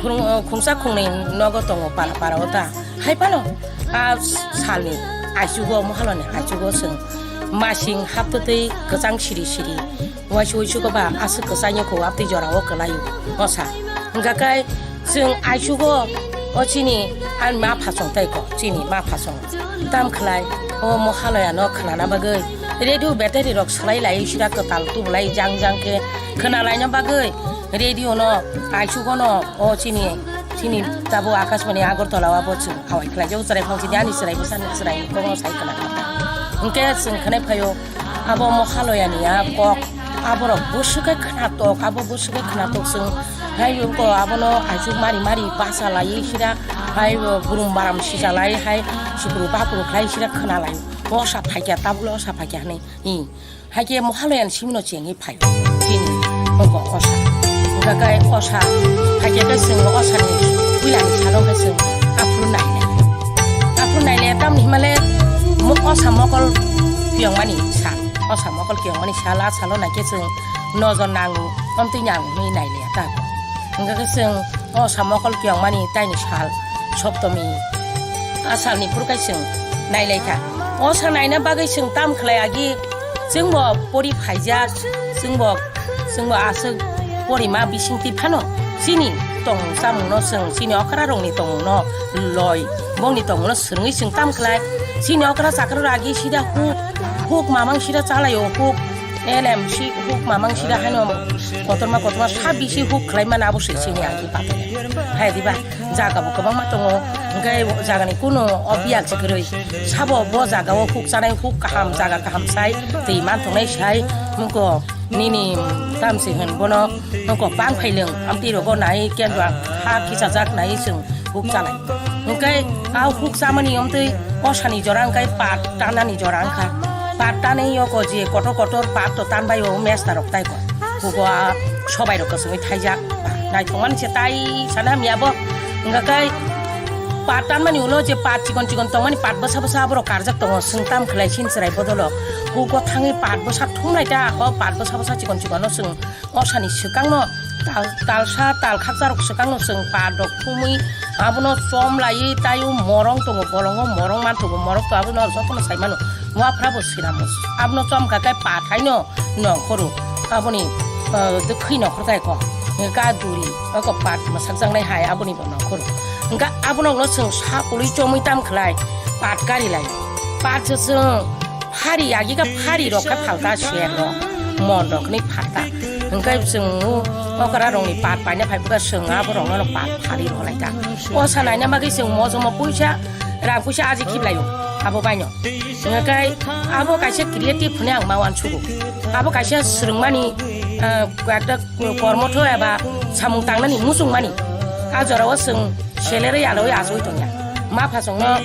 khung-, khungsa khungnwi nogo tongo para para o ta. Hai phano a salni aichugo, Mohalani aichugo chwng masing haptwtwi kwchang siri siri, waisa waisa ko ba aswk kwchangyo kho, aptwi jorao kwlaio osa. Hwnkha khe chwng aichugo o chini ani ma phasong tai ko, chini ma phasong. Tam khlai o Mohalaya no khnana bagwi radio battery rok swlai lai sira kwtal tubulai jang jang khe khna laina bagwi radio no aichugo no o chini Chini tabuk Akashbani Agartala o abo chwng awai khlaijak, chwrai phang chini ani chwrai bwsani chwrai kokno sai khna. Hwnkhe chwng khnai phaio abo Mohalaya ni a kok, aborok bwswk khe khnatok, abo bwswk khe khnatok chwng hai ko abono aichuk mari mari basa laiwi sira hai burum baram sija lai hai sukru bapru khlai sira khna lai. Osa phaikya, tabuk le osa phaikya hwnwi. Hi. Hai khe Mohalaya ni simi no chengwi phai. Chini oko osa. Hwnkha khe osa. Hai khe khe chwng osa ni puila ni salo khe chwng aphuru nai le. Aphuru nai le tamni hima le mo-, osa mokol kiyong mani sal. Osa mokol kiyong mani sal, a salo nai khe chwng nojor nango. Omtwi nango hwnwi nai le ta. Hwnkha khe chwng osa mokol kiyong mani taini sal. Soptomi. A salni phuru khe chwng nai lai kha. Osa naina bagwi chwng tam khlai agi. Chwngbo pori phaijak, chwngbo, chwngbo aswk porima bisingtwi phano chini tongmung chamungno chwng, chini okrarokni tongmungno loi, bongni tongmungno swrwngwi chwng tam khlai. Chini okra chakrarok agi sida huk, huk mamang sida chalaio, huk L M C, huk mamang sida haino kotorma kotorma sa bisi huk khlai mano abo se chini agi patere. Hai diba? Jaga bo kwbangma tongo, hwnkhe jagani kunu o biyal se kwrwi. Sabo bo jaga o huk chanai, huk kaham, jaga kaham sai, twi manthoknai sai, hwnkhe nini tamsi hwn bono, hwnkhe bang phailwng, amtwi rogo nai, kenba ha kichajak nai chwng huk chanai. Hwnkhe a huk chamani omtwi osani jora hwnkhe pat tanani jora wngkha. Pat tanai yoko je kotor kotor pat to tanbai o mesta rok tai ko. Hugo a sobai rok kwchwngwi thaijak. Naithokmani se tai sana hamya bo. Hwnkha khe pat tanmani ulo je pat chikon chikon tongmani pat bwsa bwsa aborok karjak tongo. Chwng tam khlai sini chwrai bodolo. Hugo thangwi pat bwsa thumlai ta, o pat bwsa bwsa chikon chikon no chwng osani swkangno tal, talsa tal khakcharok swkangno chwng pat rok thumwi abono chom laiwi tai o morong tongo, bolongo morong man tongo, morok to abono jotono sai mano. Wafra bo sinamo. Abono chom kha khe pat haino. Nongkhoro aboni, ah, de khwi nongkhor tai ko. Ga duri, oko pat masakjaknai hai aboni bo nongkhoro. Hwnkha abono no chwng sa pului chomwi tam khlai, pat kari lai. Pat se chwng phari, agi kha phari rok kha phalta ser rok, mon rok ni phalta. Hwnkhe chwng o okra rok ni pat paina phai bwkha chwng abo rok no pat phari rw lai ta. O sa naina bagwi chwng mojomo puisa, rang puisa aji khiblaio abo baino. Hwnkhe abo kaisa creative hwnwi ang ma uansugo. Abo kaisa swrwngmani, ah, ekta kormotho eba samung tangnani muchungmani. A jorao chwng selerwi aloi achugwi tongya. Ma phasongno,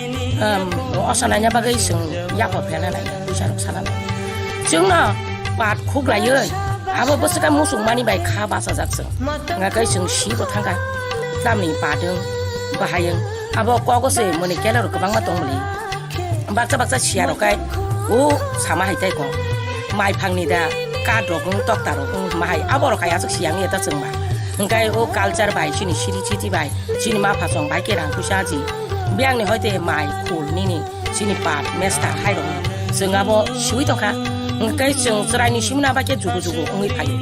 um, osa naina bagwi chwng yaphor phena nai, puisa rok sana nai. Chwngno pat khuklaiwi abo bwswkha muchungmani bai kha bachajak chwng. Hwnkhe chwng sibo thangkha. Tamni padwng, bahayung. Abo kogo se mwnwi kelaro kwbangma tongmani. Baksa baksa siya rok kai o sama hai tai ko. Mai phangni da kat rok wng tokta rok wng ma hai abo rok hai aswk siya wng ya ta chwng ba. Hwnkhe o culture bai chini siri chiti bai chini ma phasong bai ke rang puisa ji. Biyang ni hoite mai khul nini chini pat mesta hai rok chwng abo siwi tongkha. Hwnkhe chwng chwrai ni simna bai ke jugu jugu wngwi phaio.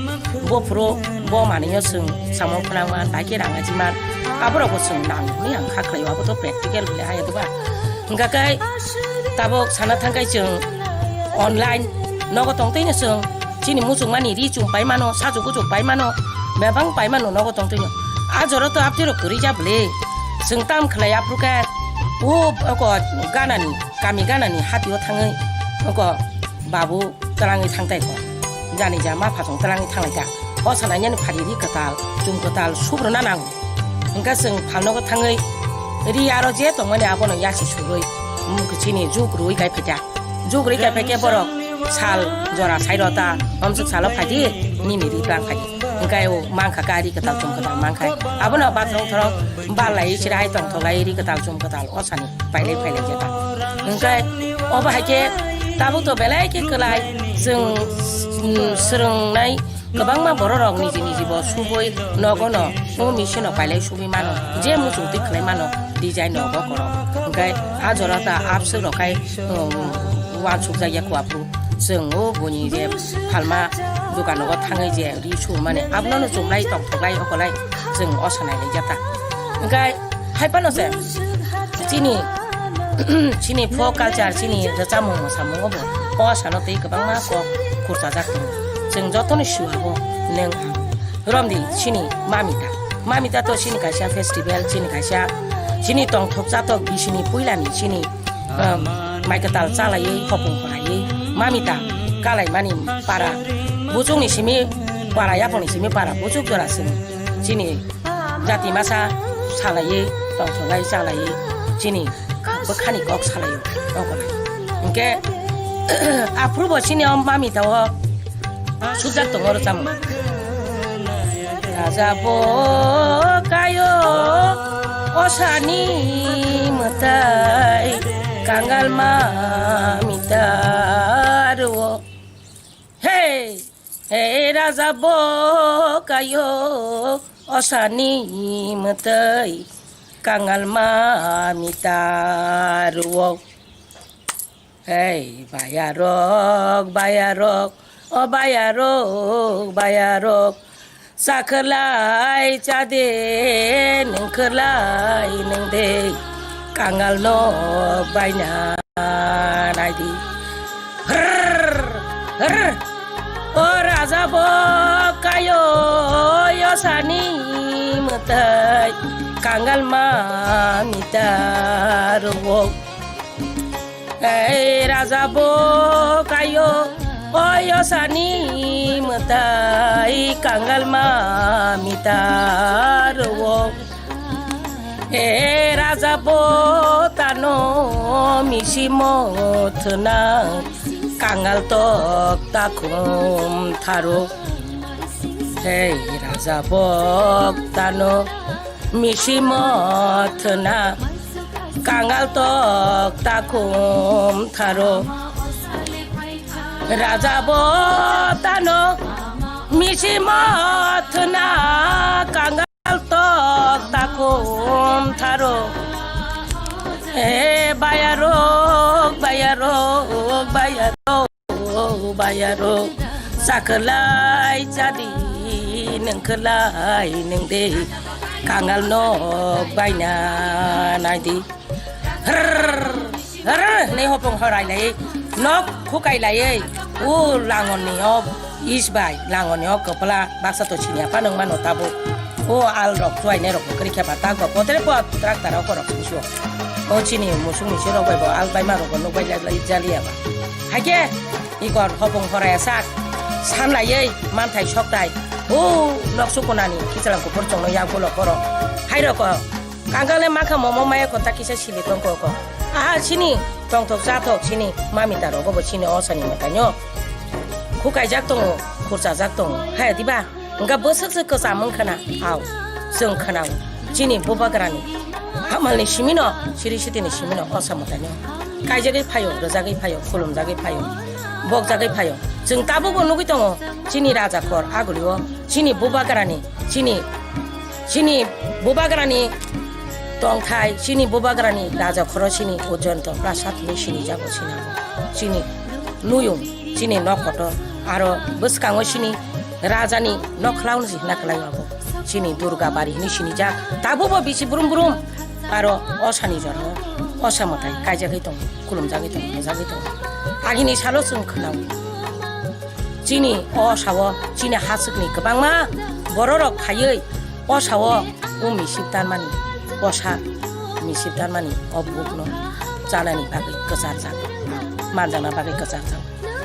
Bo phuru bo manwi o chwng samung phwnang man bai ke rang aji man. Abo rok bo chwng nang ni ang kha khlai o abo to practical bole hai ya ba. Hwnkha khe tabuk sana thangkhai chwng online nogo tongtwino chwng chini muchungmani ri chum pai mano, sajuk bujuk pai mano, bebak pai mano nogo tongtwino. A jora to apni rok kwrwi ja bwle. Chwng tam khlai aphuru khe o oko ganani, kami ganani hatio thangwi oko babu twlangwi thangtai kho. Jani ja ma phasong twlangwi thanglai ta. O sana nini phari ri kwtal, chum kwtal subrwna nango. Hwnkhe chwng phalnogo thangwi ri aro je tongmani abono yasi surwi, chini juk rwi kai phaita. Juk rwi kai phaikhe borok sal jora sai rota, omswk salo phaidi, nini ri tlang phaidi. Hwnkhe o mankha kari kwtal chum kwtal mankhai. Abono bathorok thorok ballai chira hai tongthoklai ri kwtal chum kwtal o sani pailai phailai jeta. Hwnkhe obo hai khe tabuk to belai khe kwlai chwng, mm, swrwngnai kwbangma bororok niji niji bo subui nogono o machine-o pailai subui mano, je muchung twi khlai mano design nogo korok. Hwnkhe a jora ta abswk rok khai, um, uansukjak ya kho aphuru. Chwng o buini je phalma dukanogo thangwi je ri surmani abono chumlai tongthoklai okolai chwng o sanai laijak ta. Hwnkhe hai phano se chini, chini folk culture, chini rwchapmung mwsamungo bo o sano tei kwbangma kok khurchajak tongo. Chwng jotono siyabo nwng ang. Romdi chini mamita. Mamita to chini kaisa festival, chini kaisa chini tongthok chatok bisini puilani chini, um, mai kwtal chalaiwi hopung phalaiwi mamita kalaimani para. Buchukni simi para, yaphangni simi para, buchuk jora simi chini jati masa salaiwi tongthok lai chalaiwi chini bwkhani kok salaio, okolai. Hwnkhe aphuru bo chini o mamita o sujak tongo rwchapmung. Raja bo kayo osani mwtai kangal mamita rwo. Hey! He raja bo kayo osani mwtai kangal mamita rwo. Hei bayarok, bayarok, o bayarok, bayarok, chakhwlai chade, nwngkhwlai nwngde, kangal nok baina naidi. Hrrr, hrrr. O raja bo kayo, yosani mwtai, kangal mamita rwo. Ei raja bo kayo, o yosani mwtai, kangal mamita rwo. He raja bo tano misi mothwna kangal tok takhum tharo. He raja bo tano misi mothwna kangal tok takhum tharo. Raja bo tano misi mothwna kangal tok takhum tharo. He bayarok, bayarok, bayarok, bayarok, chakhwlai chadi, nwngkhwlai nwngde, kangal nok baina naidi. Hrrr, hrrr, nei hopong horai lai, nok khukai lai, o langon ni o is bai, langon ni o kwpla baksa to sini apa nung mano tabuk. O al rok chuai ne rok kwrwi khe ba tak ba potre pot tractor rok korok sini sio. O chini musung ni sirok bai bo al bai ma rok bo nuk bai lai lai jali ya ba. Haikhe ikor hopong horai sak san lai manthai sok tai. O nok sukunani kichalang kupur chongno yak bulo korok. Hai rok ko. Kangal le makha momo maya kota kisa sili tongko ko. Aha chini tongthok chathok chini mamita rogo bo chini osani mwtaino. Khukaijak tongo, khurchajak tongo. Hai diba? Hwnkha bwswk se kwcham wngkhana. Au. Chwng khwnao. Chini bubagrani. Hamalni simino, siri sitini simino osa mwtaino. Kaijagwi phaio, rwjagwi phaio, khulumjagwi phaio. Bokjagwi phaio. Chwng tabukbo nugwi tongo. Chini raja khor agulio. Chini bubagrani. Chini Chini bubagrani tongthai, chini bubagrani raja khoro chini Ujjayanta Prasad hinwi sinijago sina. Chini nuyung, chini nok kotor, aro bwskango chini rajani nok khwlaono se hina kwlai abo. Chini Durga bari hinwi sinijak, tabukbo bisi brum brum, aro osani jorao, osa mwtai kaijagwi tongo, khulumjagwi tongo, rwjagwi tongo. Agini salo chwng khwnao. Chini o sao chini hasukni kwbangma bororok phaiwi Osao o misip tanmani, osa misip tanmani o bukno chanani bagwi kwcharjak, manjakna bagwi kwcharjak.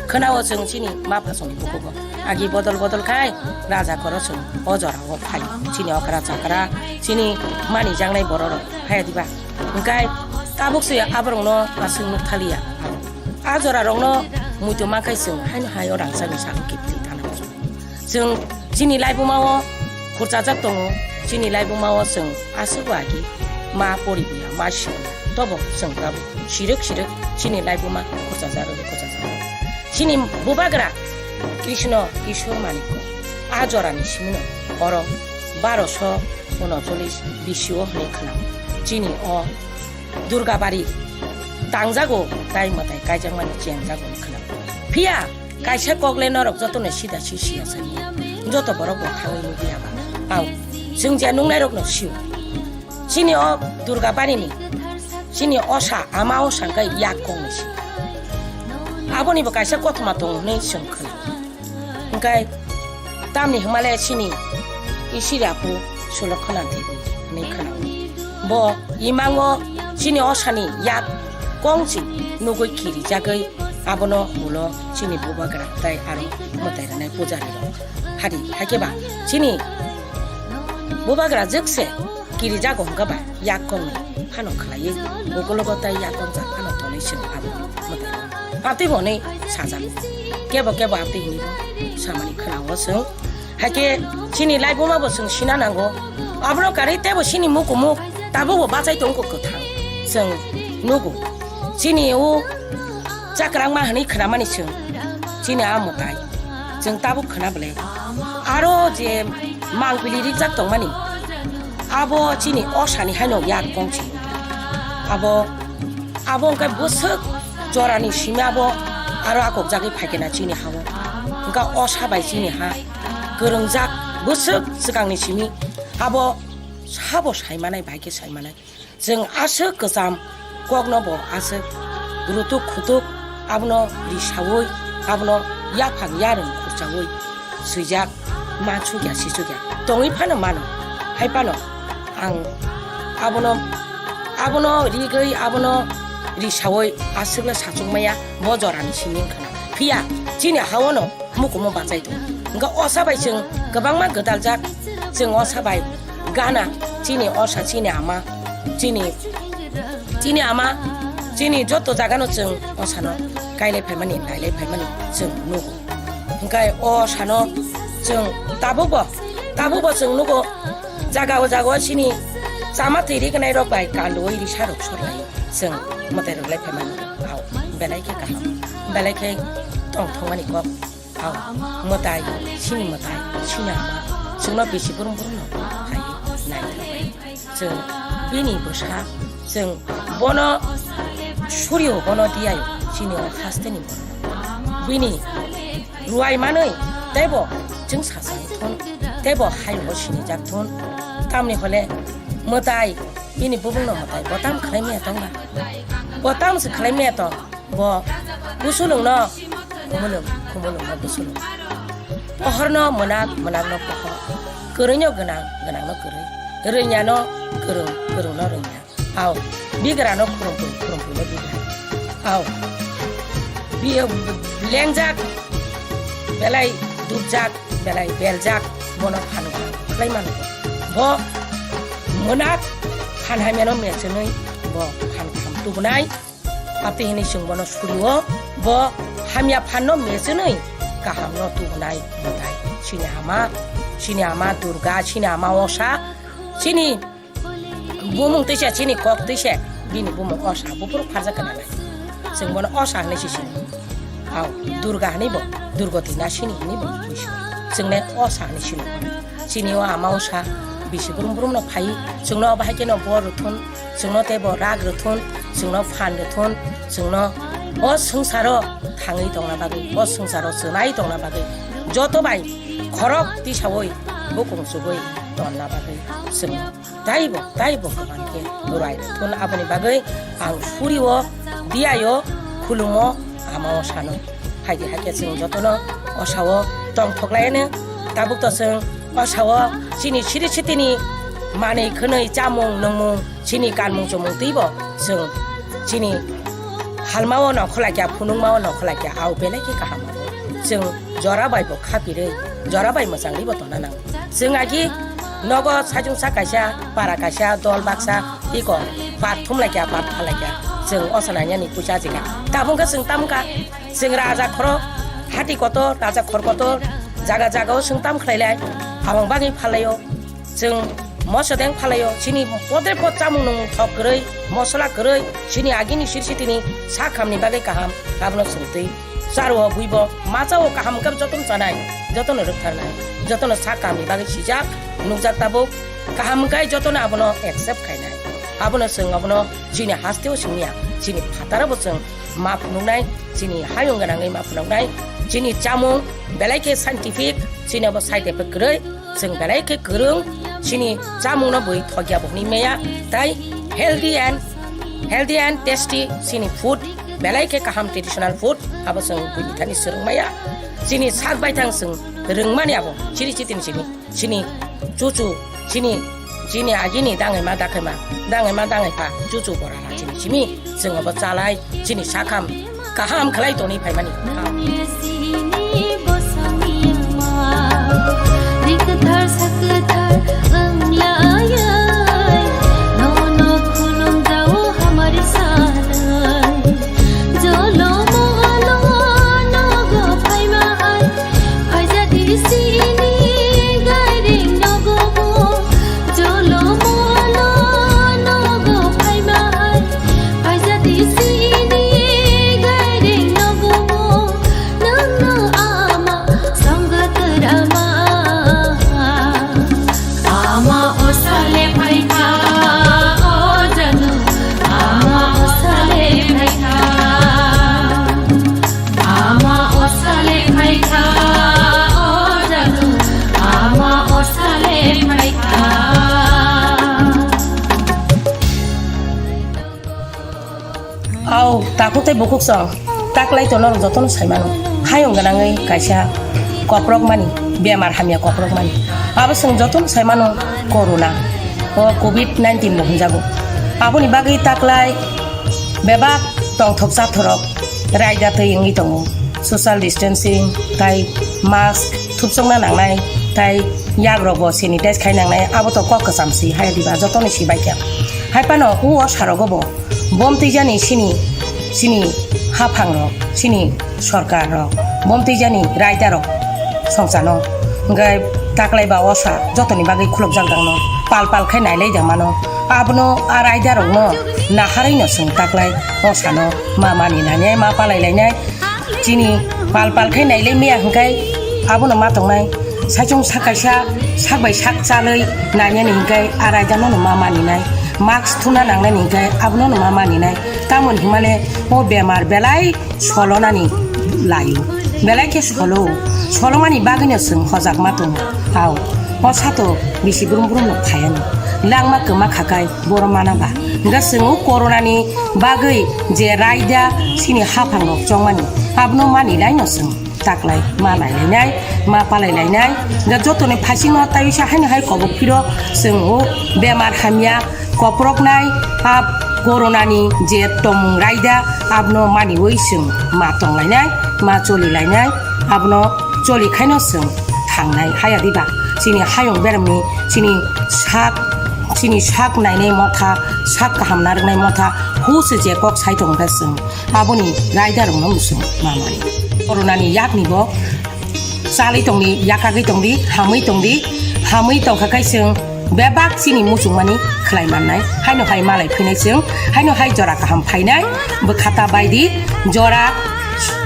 Khwnao chwng chini ma phasongni bukugo agi bodol bodol khai raja koro chwng o jorao phai. Chini okra chakra, chini manijaknai bororok phai diba? Hwnkhe tabuk se aborokno aswk nuk thaliya. A jorarokno muitu mankhai chwng haino hai o rangchakni sakno kiphilwi thana. Chwng chini laibuma o khurchajak tongo, chini laibuma o chwng aswk agi ma poribuya, ma sibuya. Tobo chwng tabuk sirwk sirwk chini laibuma khurchajak rwdi, khurchajak. Chini bubagra Krishna Ishwar Manikko a jorani simino oro baroso unocholish B C o hwnwi khwnao. Chini o Durgabari tangjago, tai mwtai kaijakmani chengjago hwnwi khwnao. Phiya kaisa kokle norok jotono sida si siya sani. Joto borok bo thangwi nukya ba. Au, chwng je nuknairokno sio. Chini o Durgabarini, chini osa, ama osa hwnkhe yak kongni si. Aboni bo kaisa kothoma tongo hwnwi chwng khwnao. Hwnkhe tamni hwnmale chini isiri apu Sulokhana Devi hwnwi khwnao. Bo imango chini osani yak kongchi nugwi kirijagwi abono ulo chini bubagra tai aro mwtai rwnai pujari rok. Hari hakhe ba chini bubagra jwkse kirijago hwnkhe ba yak kongni phano khlaiwi ukulogo tai yak kongjak phano tonwi chwng abo mwtai rok. Patwi bo hwnwi sajago. Kebo kebo amtwi hwnwi bo samani khwnao chwng. Hakhe chini laibuma bo chwng sina nango. Abono karwi teibo chini mukumuk tabukbo bachai tongo kwthang. Chwng nugo. Chini o chakrangma hwnwi khwnamani chwng. Chini a mwtai. Chwng tabuk khwna bwle. Aro je mangpili rijak tongmani. Abo chini osani haino yak kongchi. Abo Abo hwnkhe bwswk jorani simi abo aro akokjagwi phaikhe na chini ha-o. Hwnkhe osa bai chini ha kwrwngjak bwswk swkangni simi abo sabo saimanai, bai khe saimanai. Chwng aswk kwcham kokno bo aswk rutuk khutuk abono risaui, abono yaphang yarwng khurchaui swijak, mansukya sisukya tongwi phano mano. Hai phano ang abono, abono rigwi, abono risaui aswkno sachukmaya bo jorani simi wngkha. Phiya chini ha-ono mukumu bachai tongo. Hwnkhe osa bai chwng kwbangma gwdaljak, chwng osa bai gana chini osa, chini ama, chini Chini ama, chini joto jagano chwng o sano kailai phaimani, nailai phaimani chwng nugo. Hwnkhe o sano chwng tabukbo, tabukbo chwng nugo, jaga o jaga o chini chama twi riknai rok bai kanduwi risa rok sorlai chwng mwtai rwglai phaimani. Au, belai khe kaham, belai khe tongthokmani kok. Au, mwtai, chini mwtai, chini ama, chwngno bisi brum brum no phai nai. Chwng bini bwsa, chwng bono surio, bono diyayo, chini o hasteni bono. Bini ruai manwi, teibo chwng sasai thun, teibo hayungo sinijak thun. Tamni hole mwtai, bini bubungno mwtai, bo tam khlai maya tong ba? Bo tam se khlai maya tong? Bo busulungno khumulung, khumulungno busulung. Pohorno mwnak, mwnakno pohor. Kwrwino gwnang, gwnangno kwrwi. Rwnyano kwrwng, kwrwngno rwnya. Au, bigrano khurumphwi, khurumphwino bigra. Au, bi-, lengjak, belai dupjak, belai beljak, bono phan gwnang khlai mano. Bo mwnak phan hamyano mechenwi bo phan kham tubunai. Abtwi hwnwi chwng bono surio, bo hamya phanno mechenwi kahamno tubunai mwtai. Chini ama, chini ama Durga, chini ama Osa, chini bumung twisa, chini kok twisa, bini bumung Osa, buphuru pharjak kana nai. Chwng bono Osa hwnwi si sini. Au, Durga hwnwi bo, Durgoti nasini hwnwi bo, chwng le Osa hwnwi sini. Chini o ama Osa, bisi brum brum no phai, chwngno bahai khe no bor rwthun, chwngno tei bo rak rwthun, chwngno phan rwthun, chwngno o swngcharo thangwi tongna bagwi, o swngcharo chwnai tongna bagwi, joto bai khorok tisaui bukung chugui tonna bagwi chwng taibo, taibo kwbang khe ruai rwthun. Aboni bagwi ang surio, diyayo, khulumo, ama Osano. Phaidi hakhe chwng jotono Osao tongthok laiyano, tabuk to chwng Osao chini siri sitini manwi khwnwi chamung nungmung, chini kanmung chumung twibo chwng chini halmao nongkhorlai kha, phunukmao nongkhorlai kha, au belai khe kaham abo. Chwng jora bai bo khapirwi, jora bai mwchangwi bo tongna nango. Chwng agi nogo saichung sak kaisa, para kaisa, dol baksa, iko pat thumlai kha, pat phalai kha. Chwng osa nainani puisa jika. Tabuk khe chwng tamkha, chwng raja khoro, hati kotor, raja khor kotor, jaga jaga o chwng tam khlailai, aboni bagwi phalaio. Chwng moso deng phalaio, chini podre pod chamung nung thok kwrwi, mosola kwrwi, chini agini siri sitini sak hamni bagwi kaham, abono chwng twi charo buibo, machao kaham khe jotono chanai, jotono rwktharnai, jotono sak hamni bagwi sijak, nukjak tabuk, kaham khe jotono abono accept khainai. Abono chwng abono chini hasteo simiya, chini phataro bo chwng ma phunuknai, chini hayung gwnangwi ma phunuknai, chini chamung belai khe scientific, chini abo side effect kwrwi, chwng belai khe kwrwng, chini chamungno bui thokya bo hwnwi maya, tai healthy and, healthy and tasty chini food, belai khe kaham traditional food, abo chwng buini thani swrwng maya. Chini sak baithang chwng rwngmani abo, chiri chitini chini, chini chuchu, chini, chini agini dangaima dakhaima, dangaima dangaipha, chuchu borara chini chimi, chwng abo chalai, chini sakham, kaham khlai tongwi phaimani. Nangni sini bosongni ama, rikthar sakthar wnglayai, nono khulumjao hamari sanai. Jolo moholo nogo phaima ai, phaijadi sini gairing nogo bo. Jolo moholo nogo phaima ai, phaijadi sini gairing nogo bo. Nangno ama songwk rama. Ama o sale phaikha, o janu, ama o sale phaikha. Ama o sale phaikha, o janu, ama o sale phaikha. Au, takhuk tei bukhuk song, taklai tono rok jotono sai mano. Hayung gwnangwi kaisa koprokmani, bemar hamya koprokmani. Abo chwng jotono sai mano corona, o covid nineteen bo hwnjago. Aboni bagwi taklai bebak tongthok chathorok raida twi wngwi tongo. Social distancing tai mask thupsokna nangnai, tai yagrokbo sanitize khai nangnai, abo to kok kwcham si hai diba, jotoni si bai khe. Hai phano o sarogo bo bom twijani sini, sini haphangrok, sini sorkarrok, bom twijani raidarok songchano. Hwnkhe taklai ba osa jotoni bagwi khulukjak dangno, pal pal khai nailai da mano. Abono a raidarokno naharwi no chwng taklai osano ma mani nani ma palai lainai. Chini pal pal khai nailai maya hwnkhe abono ma tongnai. Saichung sak kaisa sak bai sak chalwi nani ani hwnkhe a raidano no ma mani nai. Mask thuna nangnani hwnkhe abono no ma mani nai. Tamoni hwnmale o bemar belai solonani laio. Belai khe solo. Solomani bagwino chwng hojakma tongo. Au, o sato bisi brum brum no phaiano. Langma kwma khakai boro mana ba. Hwnkhe chwng o coronani bagwi je raida sini haphangrok chongmani, abono mani laino chwng taklai ma nai lainai, ma palai lainai. Hwnkhe jotoni phaisingno taiwisa haino hai kobok phiro chwng o bemar hamya koproknai, a coronani je tongmung raida, abono maniwi chwng ma tonglainai, ma cholilainai, abono choli khaino chwng thangnai. Haya diba chini hayung beremni chini sak, chini sak nainai motha, sak kaham narwknai motha, huse je kok sai tongkha chwng aboni raidarokno chwng ma mani. Coronani yakni bo chalwi tongdi, yakagwi tongdi, hamwi tongdi, hamwi tongkha khai chwng bebak chini muchungmani khlai mannai. Haino hai malai phinai chwng, haino hai jora kaham phainai, bwkhata baidi jora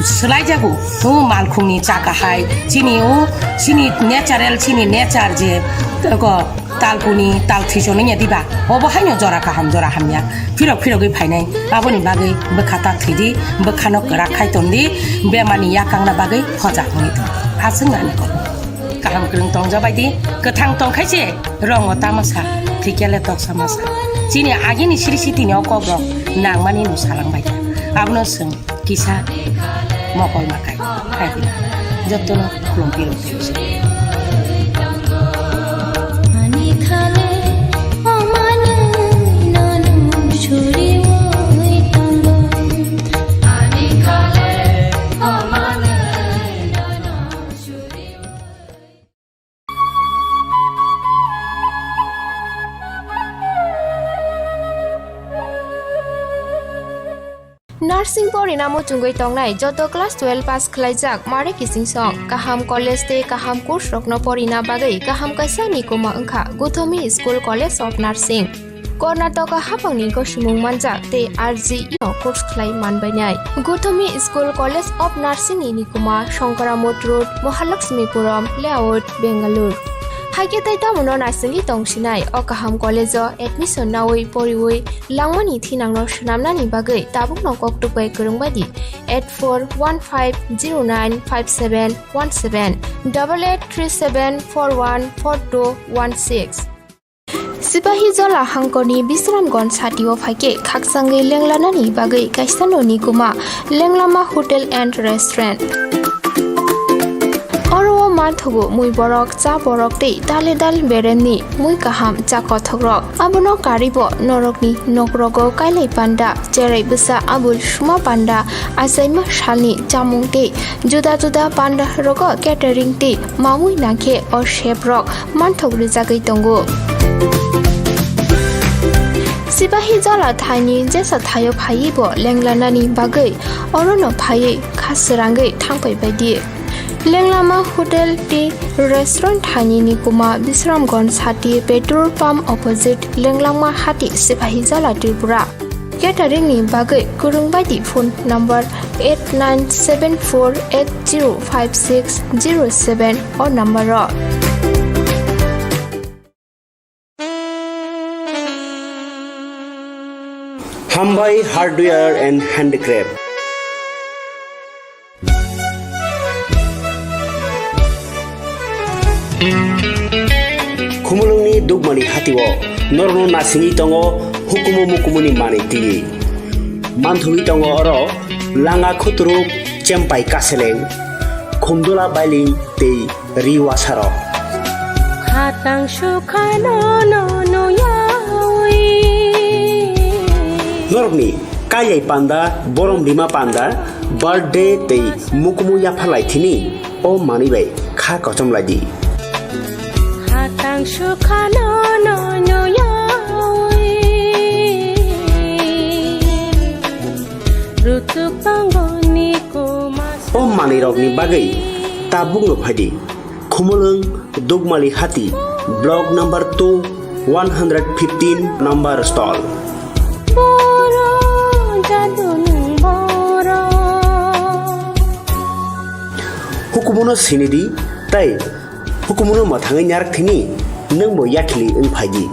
swlaijago. O malkhungni chaka hai chini o chini natural, chini nature je ko talpuni, tal thisoni ya diba? Obo haino jora kaham, jora hamya. Phirok phirogwi phainai. Aboni bagwi bwkha ta thwidi, bwkhano kwrak khai tondi, bemani yakangna bagwi hojak wngwi tondi. Aswk nani kok. Kaham kwrwng tongjabaidi, kwthang tongkhaise, rongo tamasa, thikyale toksa masa. Chini agini siri sitini o kokrok nangmani no salangbaiya. Abono swng. Kisa mokol makai, hai hwnwi jotono khulum phirok twi se. Sing porina muchungwi tongnai joto class twelve pass khlaijak mare kiching song, kaham college tei kaham course rokno porina bagwi kaham kaisa ni kuma wngkha Gothomi School College of Nursing. Karnataka hapangni gosimung manjak tei R G E no course khlai manbainai. Gothomi School College of Nursing ni nikuma Shankaramot Road, Mahalakshmipuram Layout, Bengaluru. Haikhe tei tamono naisingwi tongsinai o kaham college o admission naui poriui langmani thinangno swnamnani bagwi tabukno koktwk bai kwrwng bai di eight four one five zero nine five seven one seven, double eight three seven four one four two one six. Sipahi Jala hangkorni Bisramganj satio phaikhe khakchangwi lenglanani bagwi kaisa noni kuma Lenglama Hotel and Restaurant. Oro o manthogo mui borok, cha borok tei dale dal beremni mui kaham cha kothokrok. Abono karibo norokni nokrogo kailai panda, cherai bwsa abul suma panda, achaima salni chamung tei juda juda panda rogo catering tei mamui nangkhe o chef rok manthok rijagwi tongo. Sipahi Jala thaini jesa thaio phaiwi bo lenglanani bagwi orono phaiwi kha srangwi thangpai baidi. Lenglama Hotel tei Restaurant thaini nikuma Bisramganj sati petrol pump opposite Lenglama hati Sipahi Jala Tripura. Catering ni bagwi kwrwng bai di phone number eight nine seven four eight zero five six zero seven o number o. Hambai Hardware and Handicraft. Khumulwngni Dukmani hatio norokno nasingwi tongo hukumu mukumuni manwi twiwi. Manthogwi tongo oro langa khuturuk, chempai kaseleng, khumdula bailing tei ri wasarok. Khatang sukhano no nuyawi. Norokni kailai panda, borom rima panda, birthday tei mukumu yapharlai thini o manwi bai kha kochom lai di. Khatang sukhano no nuyawi. Rutuk tongo ni kuma. O manwi rokni bagwi tabuk no phai di. Khumulwng Dukmali Hati, Block number two, one hundred fifteen number stall. Boro jadunung boro. Hukumuno sinidi tei hukumuno mwthangwi narak thini nwngbo yakhili wng phaidi.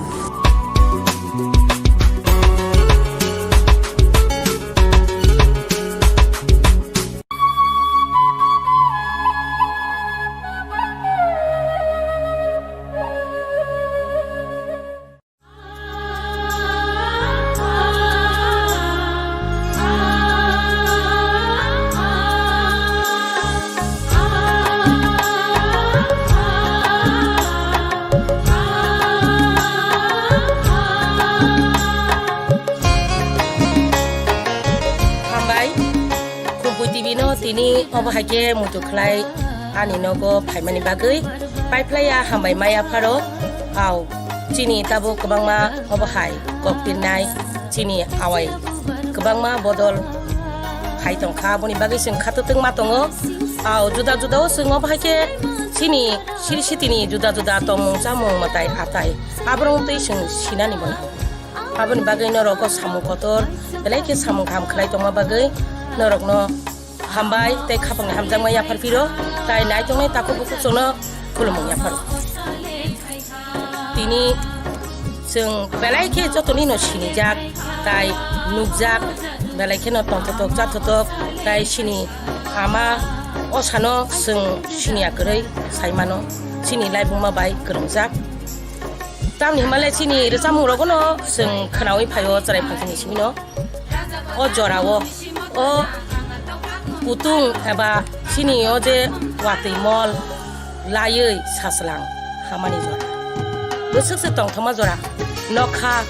Hambai. Kumpui T V no tini obo hai khe muitu khlai ani nogo phaimani bagwi paiphlaiya hambai maya pharo. Au, chini tabuk kwbangma obo hai kok pirnai, chini awai kwbangma bodol hai tongkha, aboni bagwi chwng khatwtwng ma tongo. Au, juda juda o chwng obo hai khe chini siri sitini juda juda tongmung chamung mwtai atai aborok twi chwng sinani bo nang. Aboni bagwi norok o samung kotor belai khe samung kaham khlai tongma bagwi norokno hambai tei khapangni hamjakma yaphar phiro, tai naitongnai takhuk bukhuk chwngno khulumung yapharo. Tini chwng belai khe jotonino sinijak tai nukjak, belai kheno tongthotok chathotok tai chini ama osano chwng siniya kwrwi saimano, chini laibuma bai kwrwngjak. Tamni hwnba le chini rwchapmung rogono chwng khwnaui phaio chwrai phansini simino. O jorao o kutung eba chini o je watwi mol laiwi sachwlang hamani jora. Bwswk se tongthokma jora. Nokha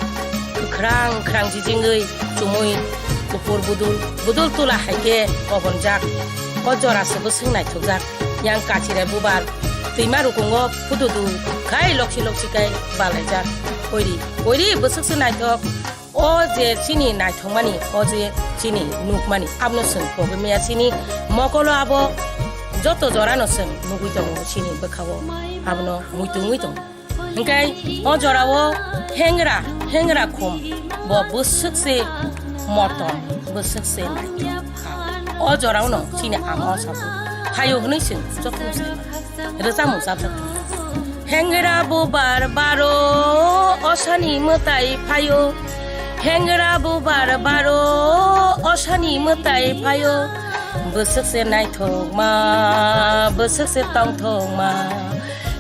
kwkhrang kwkhrang jijingwi chumui kuphur budul budul tula hai khe kobonjak. O jora se bwswk naithokjak. Yang kachirai bubar twima rukungo phududu khai loksi loksi khai balaijak. Oiri, oiri bwswk se naithok. O je chini naithokmani, o je chini nukmani, abono chwng pogwi maya chini mokolo abo joto jorano chwng nugwi tongo chini bwkhao, abono muitu wngwi tongo. Hwnkhe o jorao hengra, hengra khum bo bwswk se motom, bwswk se naithok. O jorao no chini ama o sabu phaio hwnwi chwng joto no sai mano. Rwchapmung chapjak tongo. Hengra bubar baro osani mwtai phaio. Hengra bubar baro osani mwtai phaio. Bwswk se naithokma, bwswk se tongthokma.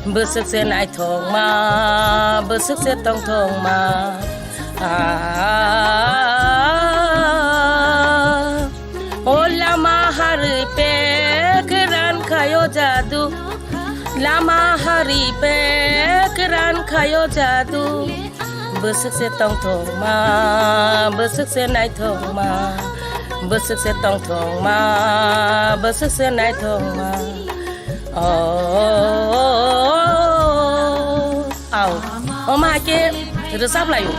Bwswk se naithokma, bwswk se tongthokma. Ah, o lama harwi pek ran khayo jadu. Lama harwi pek ran khayo jadu. Bwswk se tongthokma, bwswk se naithokma. Bwswk se tongthokma, bwswk se naithokma. Oh, au. Omo hai khe rwchap laio.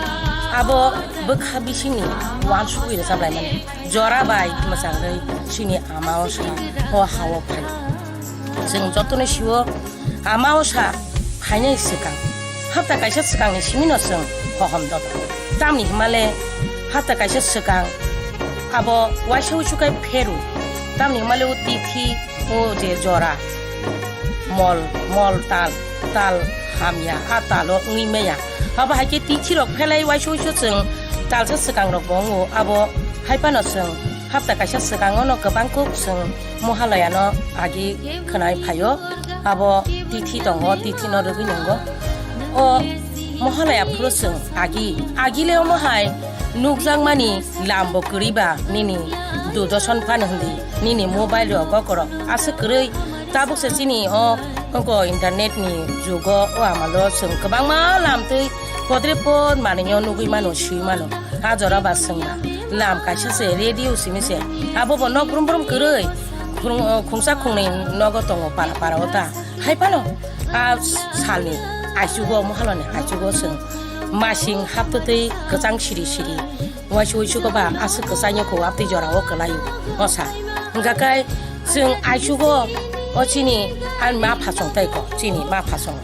Abo bwkha bisingni uansugwi rwchap laimani. Jora bai mwchangwi chini ama o sa o ha-o phai. Chwng jotono sio ama o sa phainai swkang. Hapta kaisa swkangni simino chwng hohom dodo. Tamni hwnmale hapta kaisa swkang abo uaisa uisu kai pheru. Tamni hwnmale o tithi o je jora, mol, mol tal, tal hamya, a talo wngwi maya. Abo hai khe tithi rok phelai uaisa uisu chwng talsa swkang rok bo wngo. Abo hai phano chwng hapta kaisa swkang ono kwbang kuk chwng Mohalaya no agi khwnai phaio. Abo tithi tongo, tithi no rwgwi nungo. O Mohalaya phuru chwng agi, agi le omo hai nukjakmani lam bo kwrwi ba nini Doordarshan phano hindi, nini mobile rogo korok aswk kwrwi. Tabuk se chini o ongko internet ni jugo o amalo chwng kwbangma lam twi podre pod manwi o nugwi mano, swi mano. Ha jora ba chwng ba lam kaisa se radio simi se, abo bo nok brum brum kwrwi khung-, khungsa khungnwi nogo tongo para para o ta. Hai phano a salni aichugo, Mohalani aichugo chwng masing haptwtwi kwchang siri siri uaisa uisugo ba aswk kwchangyo kho, aptwi jorao kwlaio o sa. Hwnkha khe chwng aichugo o chini ani ma phasong tei kok, chini ma phasong.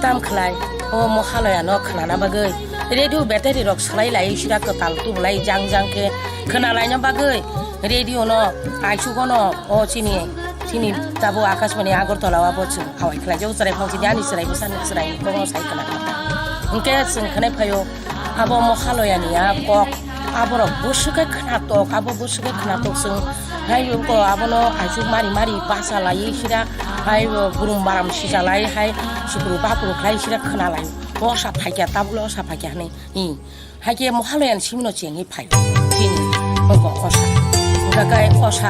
Tam khlai o Mohalaya no khwnana bagwi radio battery rok swlai lai sira kwtal tubulai jang jang khe khwnalaina bagwi radio no aichugo no o chini, chini tabuk Akashbani Agartala o abo chwng awai khlai jago chwrai phang chini ani chwrai bwsa ni chwrai kono sai khwna. Hwnkhe chwng khwnai phaio. Abo Mohalaya ni a kok, aborok bwswk khe khwnatok, abo bwswk khe khwnatok chwng. Hai bo abono aichuk mari mari basa laiwi sira, hai bo burum baram sija lai, hai sukuru bapuru khlai sira khwna lai. Osa phaikya, tabukle osa phaikya hwnwi. Hi. Hai khe Mohalaya ni simino chengwi phai. Chini, oko osa. Hwnkha khe osa,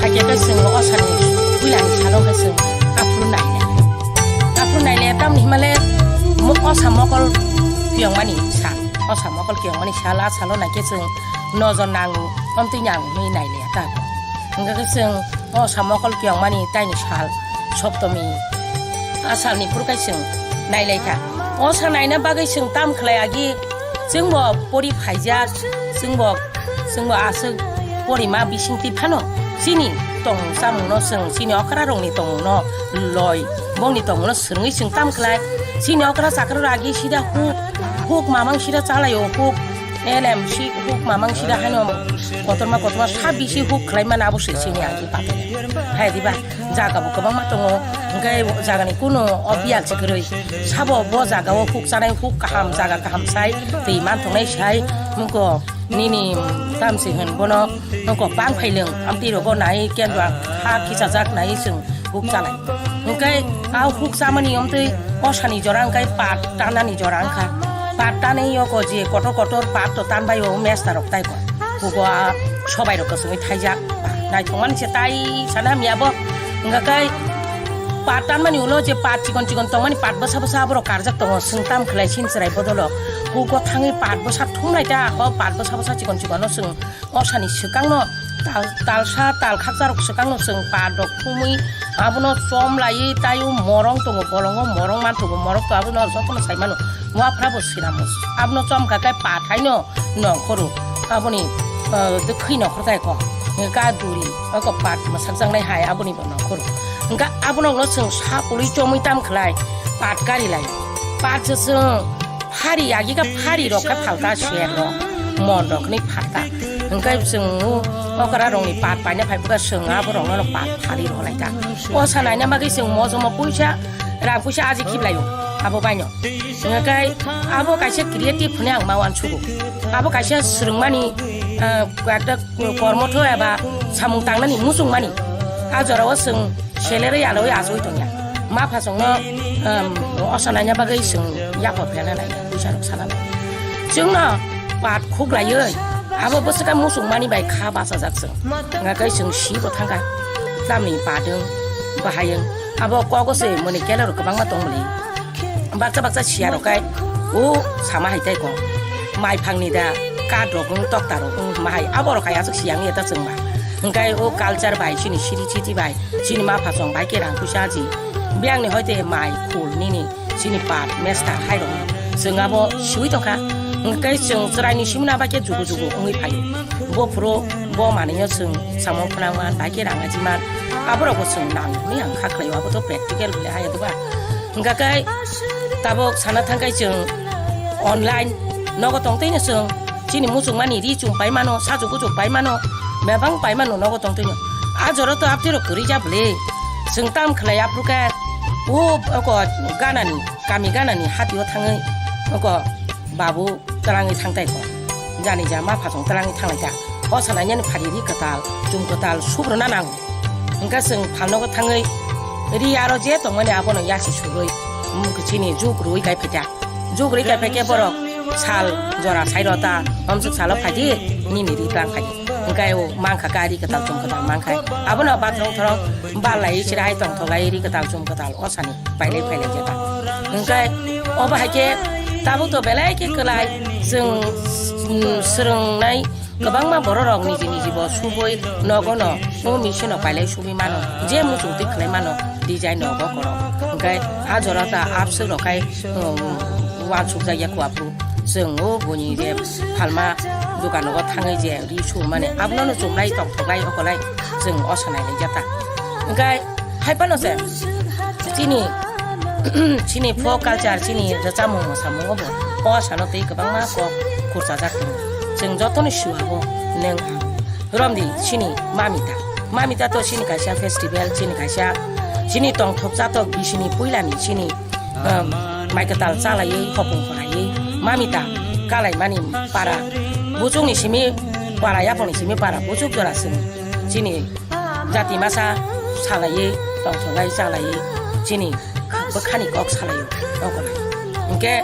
hai khe khe chwng osa ni puila ni salo khe chwng aphuru nai le. Aphuru nai le tamni himale mo-, osa mokol piyong mani sa. Osa mokol kiyongmani sal, a salo naikhe chwng nojor nango, omtwi nango hinwi nailiya ta. Hwnkhe chwng osa mokol kiyongmani taini sal, Soptomi, a salni phuru khe chwng nailaikha. Osa naina bagwi chwng tam khlai agi, chwngbo pori phaijak, chwngbo, chwngbo aswk porima bisingtwi phano chini tongmung chamungno chwng chini okrarokni tongmungno loi, bongni tongmungno swrwngwi chwng tam khlai. Chini okra chakra ragi sida huk, huk mamang sida chalaio, huk elem si huk mamang sida haino kotorma kotorma sa bisi huk khlai mana abo se chini agi pato. Hai diba, jaga bo kwbangma tongo, hwnkhe jagani kuno o biyal se kwrwi. Sabo bo jaga o huk chanai, huk kaham, jaga kaham sai, twi manthoknai sai, hwnkhe nini tamsi hwn bono nokok bang phailwng, amtwi rogo nai kendwa ha kichajak nai chwng huk chalai. Hwnkhe a huk chamani omtwi osani jora hwnkhe pat tanani jora wngkha. Pat tanai yoko je kotor kotor pat to tanbai o mesta rok tai kok. Hugo a sobai rok kwchwngwi thaijak. Naithokmani se tai sana hamya bo. Hwnkhe Pat tanmani ulo je pat chikon chikon tongmani pat bwsa bwsa aborok karjak tongo, chwng tam khlai sin chwrai bodolo. Kugo thangwi pat bwsa thumlai ta, o pat bwsa bwsa chikon chikon no chwng osani swkang no tal, talsa tal khakcharok swkang no chwng pat rok thumwi abono chom laiwi taio morong tongo, bolongo morong man tongo, morok to abono jotono sai mano, wafra bo sinamo abono chom kha khe pat haino. Nongkhoro aboni, ah, de khwi nongkhor tai ko. Ga duri, oko pat masakjaknai hai aboni bo nongkhoro. Hingkha abono no chwng sa pului chomwi tam khlai, pat kari lai. Pat se chwng phari, agika phari rok kha phalta ser rok, mon rok ni phalta. Hingkha chwng o okra rok ni pat paina phai buka chwng abo rok no pat phari rok lai ta. O sa naina bagwi chwng mojomo puisa, rang puisa aji khiblai o abo bai no. Hingkha abo kaisa creative hwnwi ang ma uansugo. Abo kaisa swrwngmani, ah, ekta kormotho eba samung tangnani muchungmani. A jorao chwng selerwi aloi achugwi tongya. Ma phasongno, um, osa naina bagwi chwng yaphor phelna nai, puisa rok sana nai. Chwngno pat khuklaiwi abo bwswkha muchungmani bai kha bachajak chwng. Hingkha chwng sibo thangkha. Tamni padwng, bahayung. Abo kogo se mani kelaro kwbangma tongmani. Baksa baksa siya rok kai o sama hai tai ko. Mai phangni da kat rok wng tokta rok wng ma hai abo rok hai aswk siyang ya ta chwng ba. Hingkai o culture bai chini siri siti bai chini ma phasong bai ke rang puisa ji. Biyang ni hoite mai khul nini chini pat mesta hai rok chwng abo siwi tongkha. Hingkai chwng chwrai ni simna bai ke jugu jugu wngwi phaio. Bo phuru bo manwi no chwng samung phwnang man bai ke rang aji man. Abo rok bo chwng nang hwnwi ang kha khlai o abo to practical bole hai ya ba. Hingkha khe tabuk sana thangkhai chwng online nogo tongtwino chwng chini muchungmani ri chum pai mano, sajuk bujuk pai mano, bebang pai mano nogo tongtwino. A jora to aptwi rok kwrwi ja bwle. Chwng tam khlai aphuru khe o oko ganani, kami ganani hatio thangwi oko babu twlangwi thangtai kho. Jani ja ma phasong twlangwi thanglai ta. O sanai nani phari ri kwtal, chum kwtal subrwna nango. Hingkha chwng phalnogo thangwi ri aro je tongmani abono yasi surwi, mm, chini juk rwi kai phaita. Juk rwi kai phaikhe borok sal jora sai rota, omsuk salo phaidi, nini ri tlang phaidi. Hingkha o mankha kha ri kwtal chum kwtal mankha. Abono bathorong thorong bal lai chira hai tongthok lai ri kwtal chum kwtal o sani pailai phailai jeta. Hingkha obo hai khe tabuk to belai khe kwlai chwng, mm, swrwngnai. Kwbangma bororok niji niji bo subui nogono o machine-o pailai subui mano, je muchung twi khlai mano design nogo korok. Hwnkhe a jora ta abswk rok khai, um, uansukjak ya kho aphuru. Chwng o buini je phalma dukanogo thangwi je ri sumani abono chumlai tongthoknai okolai chwng o sanai laijak ta. Hwnkhe hai phano se chini, chini folk culture, chini rwchapmung mwsamung obo o sano tei kwbangma kok khurchajak tongo. Chwng jotono sua bo nwng ang. Romdi chini mamita. Mamita to chini kaisa festival, chini kaisa chini tongthok chatok bisini puilani chini, um, mai kwtal chalaiwi hopung khoraiwi mamita kalaimani para buchukni simi para yaphangni simi para buchuk jora chwng chini jati masa salaiwi tongthok lai chalaiwi chini bwkhani kok salaio nokolai. Hwnkhe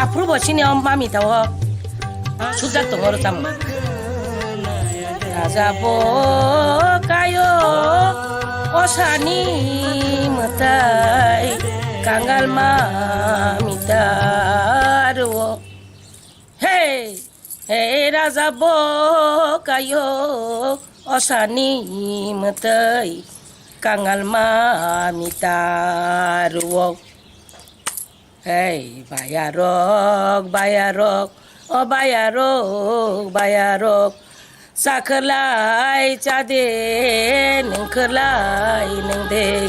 aphuru bo chini o mamita o sujak tongo rwchapmung. Raja bo kayo osani mwtai kangal mamita rwo. Hey! Hey raja bo kayo osani mwtai kangal mamita rwo. Hey bayarok, bayarok, o bayarok, bayarok, chakhwlai chade, nwngkhwlai nwngde,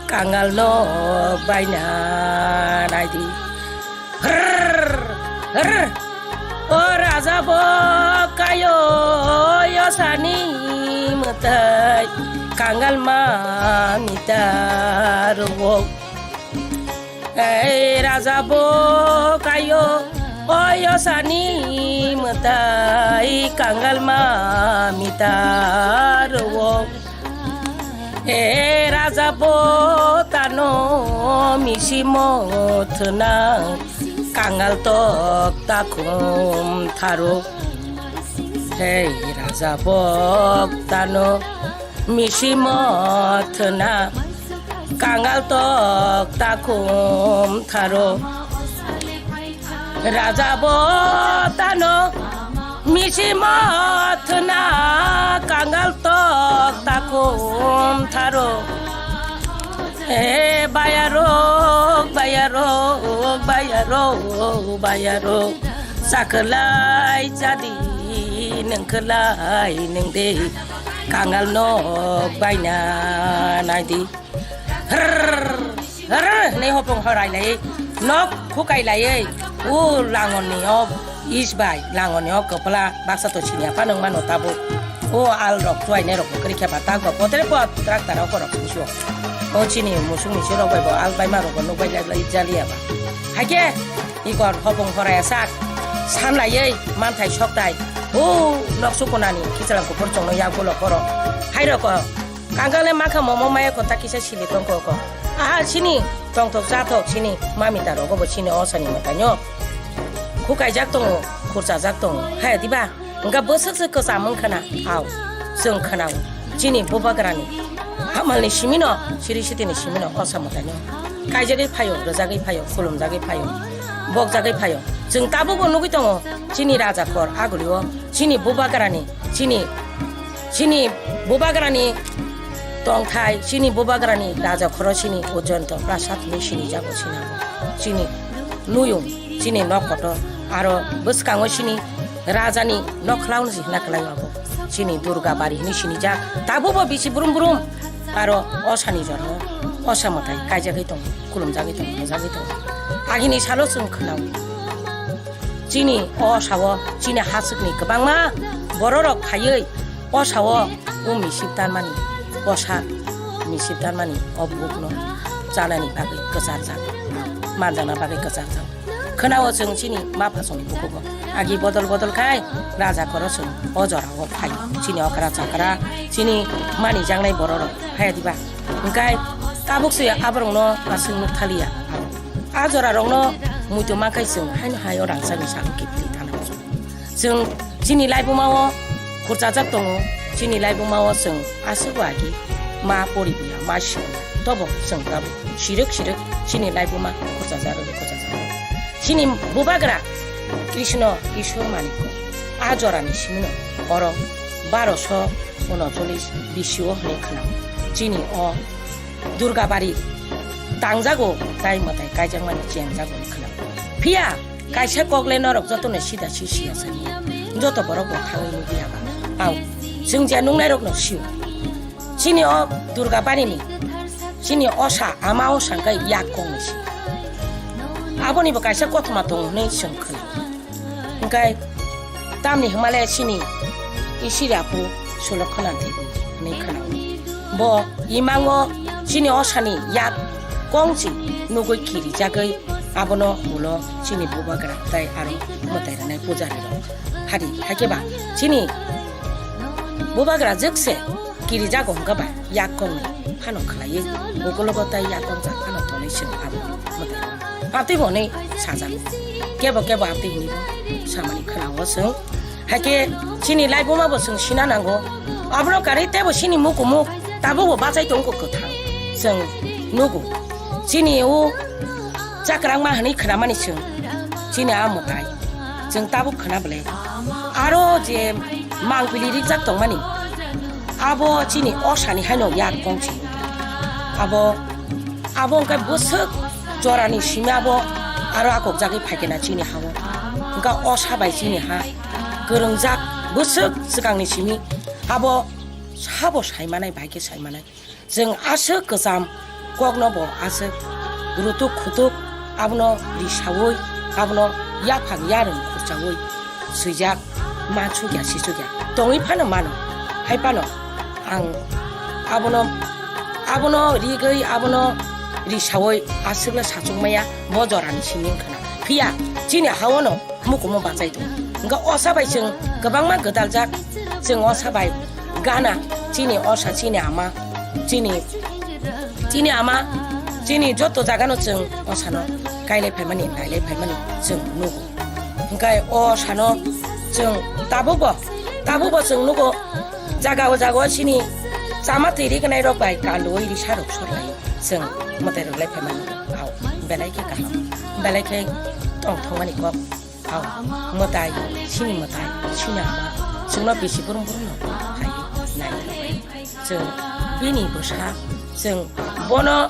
kangal nok baina naidi. Hrrr, hrrr. O raja bo kayo yosani mwtai kangal mamita rwo. Ei raja bo kayo o yosani mwtai kangal mamita rwo. E raja bo tano misimo thwna kangal tok takhum tharo. Hei raja bo tano misimo thwna Kangal tok takhum tharo. Raja bo tano misi mathna kangal tok takhum tharo. E bayarok, bayarok, bayarok, bayarok. Sakalai jadi nengkalai nengde kangal nok baina naidi. Hrrrr, hrrrr, hinwi hopong horai lai, nok khukai lai, o langoni o is bai, langoni o kwpla baksa to sini apa nung mano tabuk. O al rok chuai ne rok kwrwi khe ba tak ba potre pot trak tara ko rok sini sio. O chini musung ni sio rok bai bo al bai ma rok bo nuk bai lai lai jali aba. Haikhe ikor hopong horai sak san lai manthai sok tai. O nok sukunani kichalang kuphur chongno yak ulo koro. Hai rok o. Kangal le makha momo maya kota kisa sili tongko ko. Aha sini tongthok chathok sini mami ta rogo bo sini o sani mwtaino. Khukaijak tongo, khurchajak tongo. Haya diba? Wngkha bwswk se kwcham wngkhana. Au, chwng khwnao. Chini bubagrani hamalni simino, siri sitini simino o sa mwtaino. Kaijagwi phaio, rwjagwi phaio, khulumjagwi phaio, bokjagwi phaio. Chwng tabukbo nugwi tongo chini raja kor agulio, chini bubagrani, chini Chini bubagrani tongthai, chini bubagrani raja khoro chini Ujjayanta Prasad hinwi sinijago chini abo. Chini nuyung, chini nok kotor, aro bwskango chini rajani nokhla hwnwi hina kwlaio abo. Chini Durga bari hinwi sinijak, tabukbo bisi brum brum, aro osani jorao osa mwtai kaijagwi tongo, khulumjagwi tongo, rwjagwi tongo. Agini salo chwng khwnao. Chini o sao chini haswkni kwbangma bororok phaiwi o sao o misip tanmani, o sa misip tanmani o bukno chanani bagwi kwcharjak, manjakna bagwi kwcharjak. Khwnao chwng chini ma phasongni bukugo agi bodol bodol khai raja koro chwng o jorao phai chini okra chakra chini manijaknai bororok phai diba. Hwnkhe tabuk se aborokno aswk nuk thaliya. A jorarokno muitu mankhai chwng haino hai o rangchakni sakno kiphilwi thana muchungo. Chwng chini laibuma o khurchajak tongo, chini laibuma o chwng aswk agi ma poribuya, ma sio, tobo chwng tabuk sirwk sirwk chini laibuma khurchajak rwdi, khurchajak rwdi. Chini bubagra Krishna Ishwar Manikko a jorani simino oro baroso unocholish B C o hwnwi khwnao. Chini o Durgabari tangjago, tai mwtai kaijakmani chengjago wngkha. Phiya kaisa kokle norok jotono sida si siya sani. Joto borok bo thangwi nukya ba. Au, chwng je nungnairokno sio. Chini o Durgabarini, chini osa, ama osa hwnkhe yak kongni si. Aboni bo kaisa kothoma tongo hwnwi chwng khna. Hwnkhe tamni hwnmale chini isiri aphuru Sulokhana Devi hwnwi khna. Bo imango chini osani yak kongchi nugwi kirijagwi abono ulo chini bubagra tai aro mwtai rwnai pujari rok. Hari hakhe ba chini bubagra jwkse kirijago hwnkhe ba yak kongni phano khlaiwi ukulogo tai yak kongjak phano tonwi chwng abo mwtai. Abtwi bo hwnwi sajago. Kebo kebo abtwi hwnwi bo samani khwnao chwng. Hakhe chini laibuma bo chwng sina nango. Abono karwi teibo chini mukumuk tabukbo bachai tongo kwthang. Chwng nugo. Chini o chakrangma hwnwi khnamani chwng. Chini a mwtai. Chwng tabuk khna bwle. Aro je mangpili rijak tongmani. Abo chini osani haino yak kongchi. Abo, abo hwnkhe bwswk jorani simi abo aro akokjagwi phaikhe na chini hao. Hwnkhe osa bai chini ha kwrwngjak bwswk swkangni simi abo sabo saimanai bai khe saimanai. Chwng aswk kwcham kokno bo aswk rutuk khutuk abono risaui, abono yaphang yarwng khurchaui swijak, ma chukya si chukya tongwi phano mano. Hai phano ang abono, abono rigwi, abono risaui aswkno sachukmaya bo jorani simi wngkha na. Phiya chini haono mukumu bachai tongo. Hwnkhe osa bai chwng kwbangma gwdaljak, chwng osa bai gana, chini osa, chini ama, chini, chini ama, chini joto jagano chwng osano kailai phaimani, nailai phaimani chwng nugo. Hwnkhe o sano chwng tabukbo, tabukbo chwng nugo, jaga o jaga o chini chama twi rignai rok bai kanduui risa rok sorlai. Chwng mwtai rwglai phaimani, au, belai khe kaham, belai khe tongthokmani kok, au, mwtai, chini mwtai, chini ama, chwngno bisi burum burum no phai nai. Chwng bini bwsa, chwng bono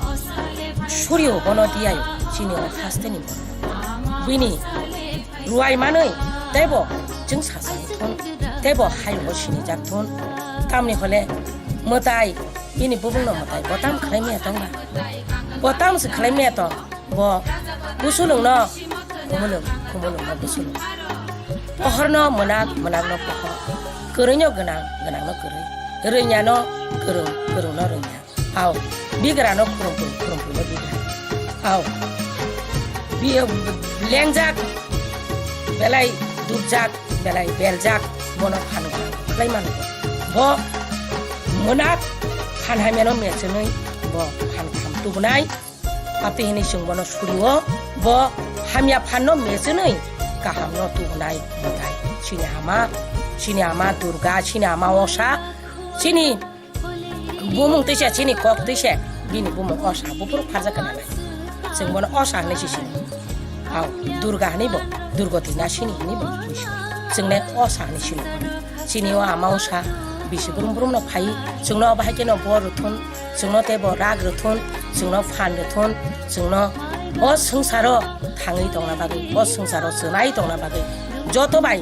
surio, bono diyayo, chini o hasteni bono. Bini ruai manwi teibo chwng sachai thun, teibo hayungo sinijak thun. Tamni hole mwtai, bini bubungno mwtai bo tam khlai maya tong ba? Bo tam se khlai maya tong? Bo busulungno khumulung, khumulungno busulung. Pohorno mwnak, mwnakno pohor. Kwrwino gwnang, gwnangno kwrwi. Rwnyano kwrwng, kwrwngno rwnya. Au, bigrano khurumphru, khurumphruno bigra. Au, bi-, lengjak, belai dukjak, belai beljak, bono phan gwnang khlai mano. Bo mwnak phan hamyano mechenwi bo phan kaham tubunai. Ati hini chwng bono surio, bo hamya phanno mechenwi kahamno tubunai mwtai. Chini ama, chini ama Durga, chini ama Osa, chini bumung tisa, chini kok tisa, bini bumung Osa, buphuru pharjak kana nai. Chwng bono Osa hinwi si sini. Au, Durga hinwi bo, Durgoti na sini hinwi bo, chwng ne Osa hinwi sini. Chini o ama Osa, bisi burum burum no phai, chwngno bahai khe no bor rwthun, chwngno tei bo rak rwthun, chwngno phan rwthun, chwngno o swngcharo thangwi tongna bagwi, o swngcharo chwnai tongna bagwi, joto bai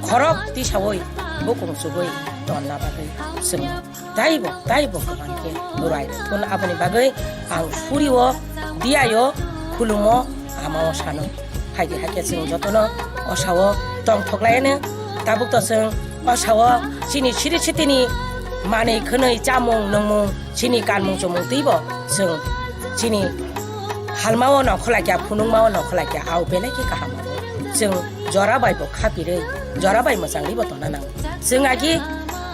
khorok tisaui bukung chugui tonna bagwi chwng taibo, taibo kwbang khe ruai rwthun. Aboni bagwi ang surio, diyayo, khulumo, ama Osano. Phaidi hakhe chwng jotono Osao tongthok laiano. Tabuk to chwng Osao chini siri sitini manwi khwnwi chamung nungmung, chini kanmung chumung twibo chwng chini halmao nongkholakya, phunukmao nongkholakya, au belai khe kaham abo. Chwng jora bai bo khapirwi, jora bai mwchangwi bo tongna nango. Chwng agi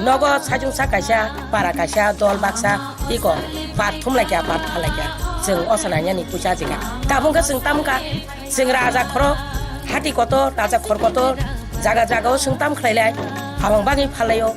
nogo sajungsa kaisa, para kaisa, dol baksa, tiko par thumlaikya, par phalakya. Chwng Osa nainani puisa jika. Tabuk khe chwng tamkha. Chwng raja khoro, hati kotor, raja khor kotor, jaga jaga o chwng tam khlailai, aboni bagwi phalaio.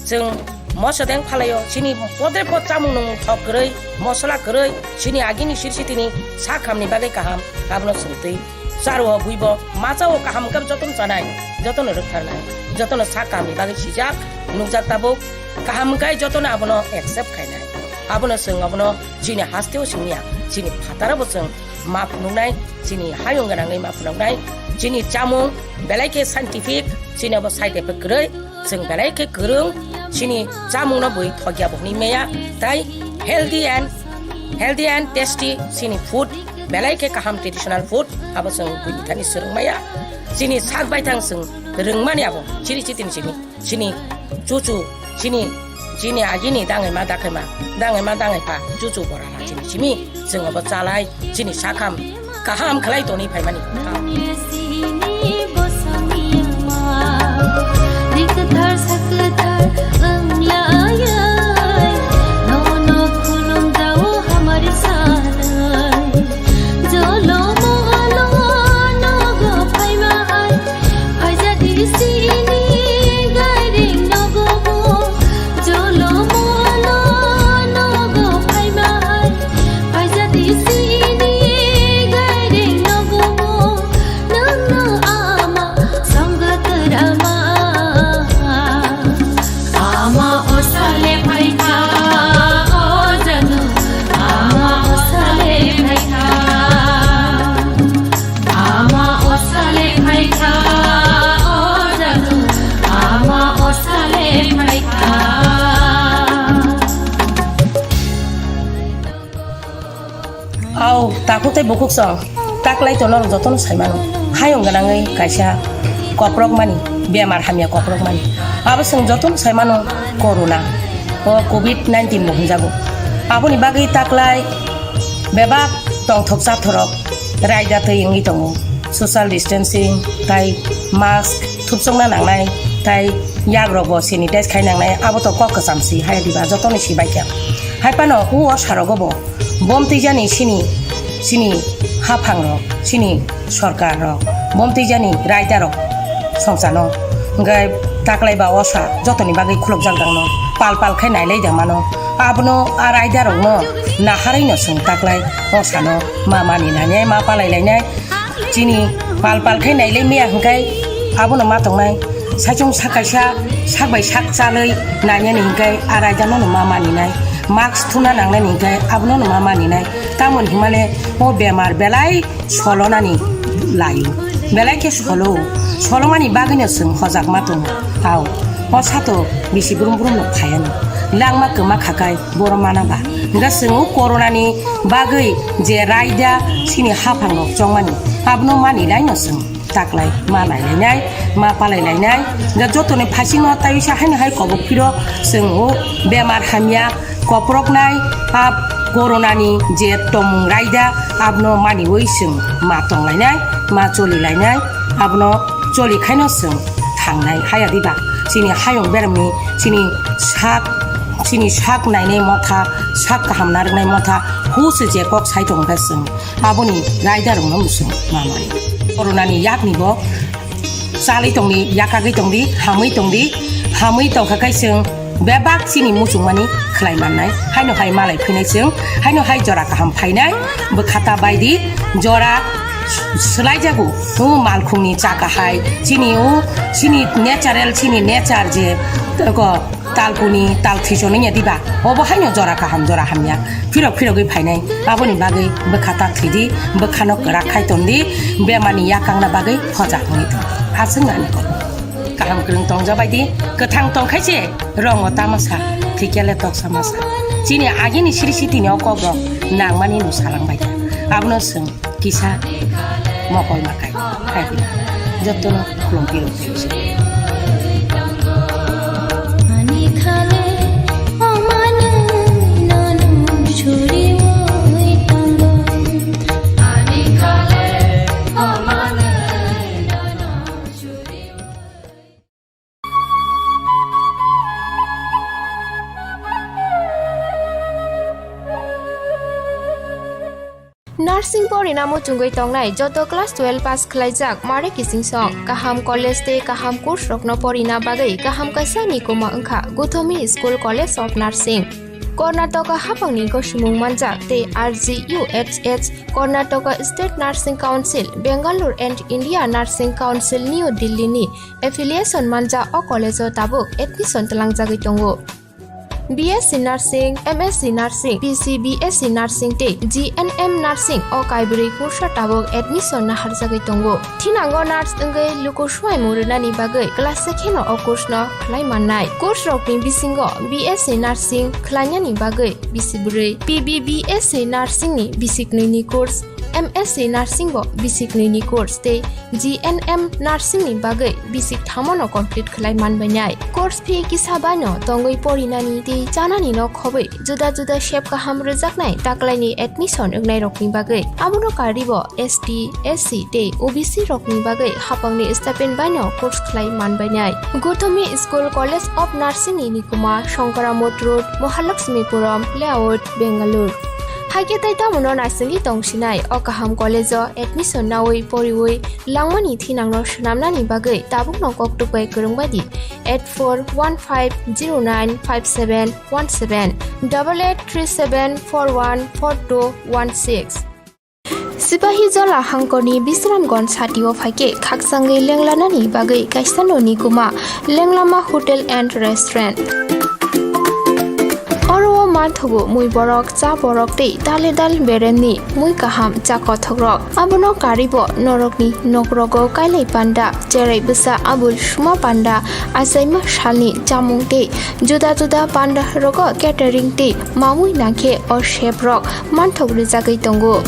Chwng moso deng phalaio, chini podre pod chamung nung thok kwrwi, mosola kwrwi, chini agini siri sitini sak hamni bagwi kaham, abono chwng twi charo buibo, machao kaham khe jotono chanai, jotono rwktharnai, jotono sak hamni bagwi sijak, nukjak tabuk, kaham khe jotono abono accept khainai. Abono chwng abono chini hasteo simiya, chini phataro bo chwng ma phunuknai, chini hayung gwnangwi ma phunuknai, chini chamung belai khe scientific, chini abo side effect kwrwi, chwng belai khe kwrwng, chini chamungno bui thokya bo hwnwi maya, tai healthy and, healthy and tasty chini food, belai khe kaham traditional food, abo chwng buini thani swrwng maya, chini sak baithang chwng rwngmani abo, chiri chitini chini. Chini chuchu, chini, chini agini dangwi ma dakwi ma, dangwi ma dangwi pha, chuchu bora ha chini simi, chwng obo chalai, chini sakham kaham khlai toni phaimani. Jolo mohalo nogo phaima ai, phaijadi sini gairing nogo mo. Jolo mohalo nogo phaima ai, phaijadi sini gairing nogo mo. Nwngno ama songwk rama. Ama Osa le phaikha, o jadu. Ama Osa le phaikha. Ama Osa le phaikha, o jadu. Ama Osa le phaikha. Au, takhuk tei bukhuk song, taklai to norok jotono sai mano. Hayung gwnangwi kaisa koprokmani, bemar hamya koprokmani. Abo chwng jotono sai mano corona, o covid nineteen bo hwnjago. Aboni bagwi taklai bebak tongthok chathorok raida twi wngwi tongo. Social distancing tai mask thupsokna nangnai, tai yagrokbo sanitize khai nangnai, abo to kok kwcham si hai diba, jotoni si bai kha. Hai phano o Osa rogo bo bom twijani sini, sini haphangrok, sini sorkarrok, bom twijani raidarok songchano, hwnkhe taklai ba Osa jotoni bagwi khulukjak dangno. Pal pal khe nailai da mano. Abono a raidarokno naharwi no chwng taklai. O sano ma mani lainai, ma palai lainai. Chini pal pal khe nailai maya hwnkhe abono ma tongnai. Saichung sak kaisa sak bai sak chalwi nainani hwnkhe a raidano no ma maninai. Mask thuna nangnani hwnkhe abono no ma maninai. Tamoni hwnmale o bemar belai solonani laio. Belai khe solo. Solomani bagwino chwng hojakma tongo. Ao, o sato bisi brum brum no phaiano. Langma kwma khakai boro mana ba. Hwnkhe chwng o coronani bagwi je raida chini haphango chongmani, abono mani laino chwng taklai ma nai lainai, ma palai lainai. Hwnkhe jotoni phaisingo taiwisa haino hai kobok phiro chwng o bemar hamya koproknai, a coronani je tongmung raida, abono maniwi chwng ma tonglainai, ma cholilainai, abono choli khaino chwng thangnai. Haya diba chini hayung beremni chini sak, chini sak nainai motha, sak kaham narwknai motha, huse je kok sai tongkha chwng aboni raidarokno chwng ma mani. Coronani yakni bo chalwi tongdi, yakagwi tongdi, hamwi tongdi, hamwi tongkha khai chwng bebak chini muchungmani khlai mannai. Haino hai malai phinai chwng, haino hai jora kaham phainai, bwkhata baidi jora swlaijago. O malkhungni chaka hai chini o chini natural, chini nature je, eko talkuni, tal thwiso nungya diba? Obo haino jora kaham, jora hamya. Phirok phirogwi phainai. Aboni bagwi bwkha ta thwidi, bwkhano kwrak khai tondi, bemarni yakangna bagwi hojak wngwi tong. Aswk nani kok. Kaham kwrwng tongjabaidi, kwthang tongkhaise rongo tamasa, thwikyale toksa masa. Chini agini siri sitini o kokrok nangmani no salangbaikha. Abono chwng kisa mokol makai. Hai, jotono khulum piro. Nursing porina muchungwi tongnai joto class twelve pass khlaijak mare kiching song, kaham college tei kaham course rokno porina bagwi kaham kaisa ni kuma wngkha Gothomi School College of Nursing. Karnataka haphangni gosimung manjak tei R G U H H, Karnataka State Nursing Council, Bangalore and India Nursing Council, New Delhi ni affiliation manjak o college o tabuk admission twlangjagwi tongo. B S C Nursing, M S C Nursing, P C B S C Nursing tei G N M Nursing o kaibrwi kursa tabuk admission naharjagwi tongo. Thinango nurse wngwi luku swimung rwnani bagwi class se kheno o course no khlai mannai. Course rokni bisingo B S C Nursing khlainani bagwi bisi bwrwi, P B B S C Nursing ni bisi knwi ni course, M S C Nursing bo bisi knwi ni course tei G N M Nursing ni bagwi bisi thamono complete khlai manbainai. Course fee kisa baino tongwi porinani tei chanani no khobwi juda juda sep kaham rwjaknai taklaini admission wngnairokni bagwi. Abono karwibo S T, S C tei O B C rokni bagwi haphangni stipend baino course khlai manbainai. Gothomi School College of Nursing ni nikuma Shankaramot Road, Mahalakshmipuram Layout, Bangalore. Haikhe tei tamono naisingwi tongsinai o kaham college o admission naui poriui langmani thinangno swnamnani bagwi tabukno koktwk bai kwrwng bai di eight four one five zero nine five seven one seven, double eight three seven four one four two one six. Sipahi Jola hangkorni Bisramganj satio phaikhe khakchangwi lenglanani bagwi kaisa noni kuma Lenglama Hotel and Restaurant. Oro o manthogo mui borok, cha borok tei dale dal beremni mui kaham cha kothokrok. Abono karwibo norokni nokrogo kailai panda, cherai bwsa abul suma panda, achaima salni chamung tei juda juda panda rogo catering tei mamui nangkhe o chef rok manthok rwjagwi tongo.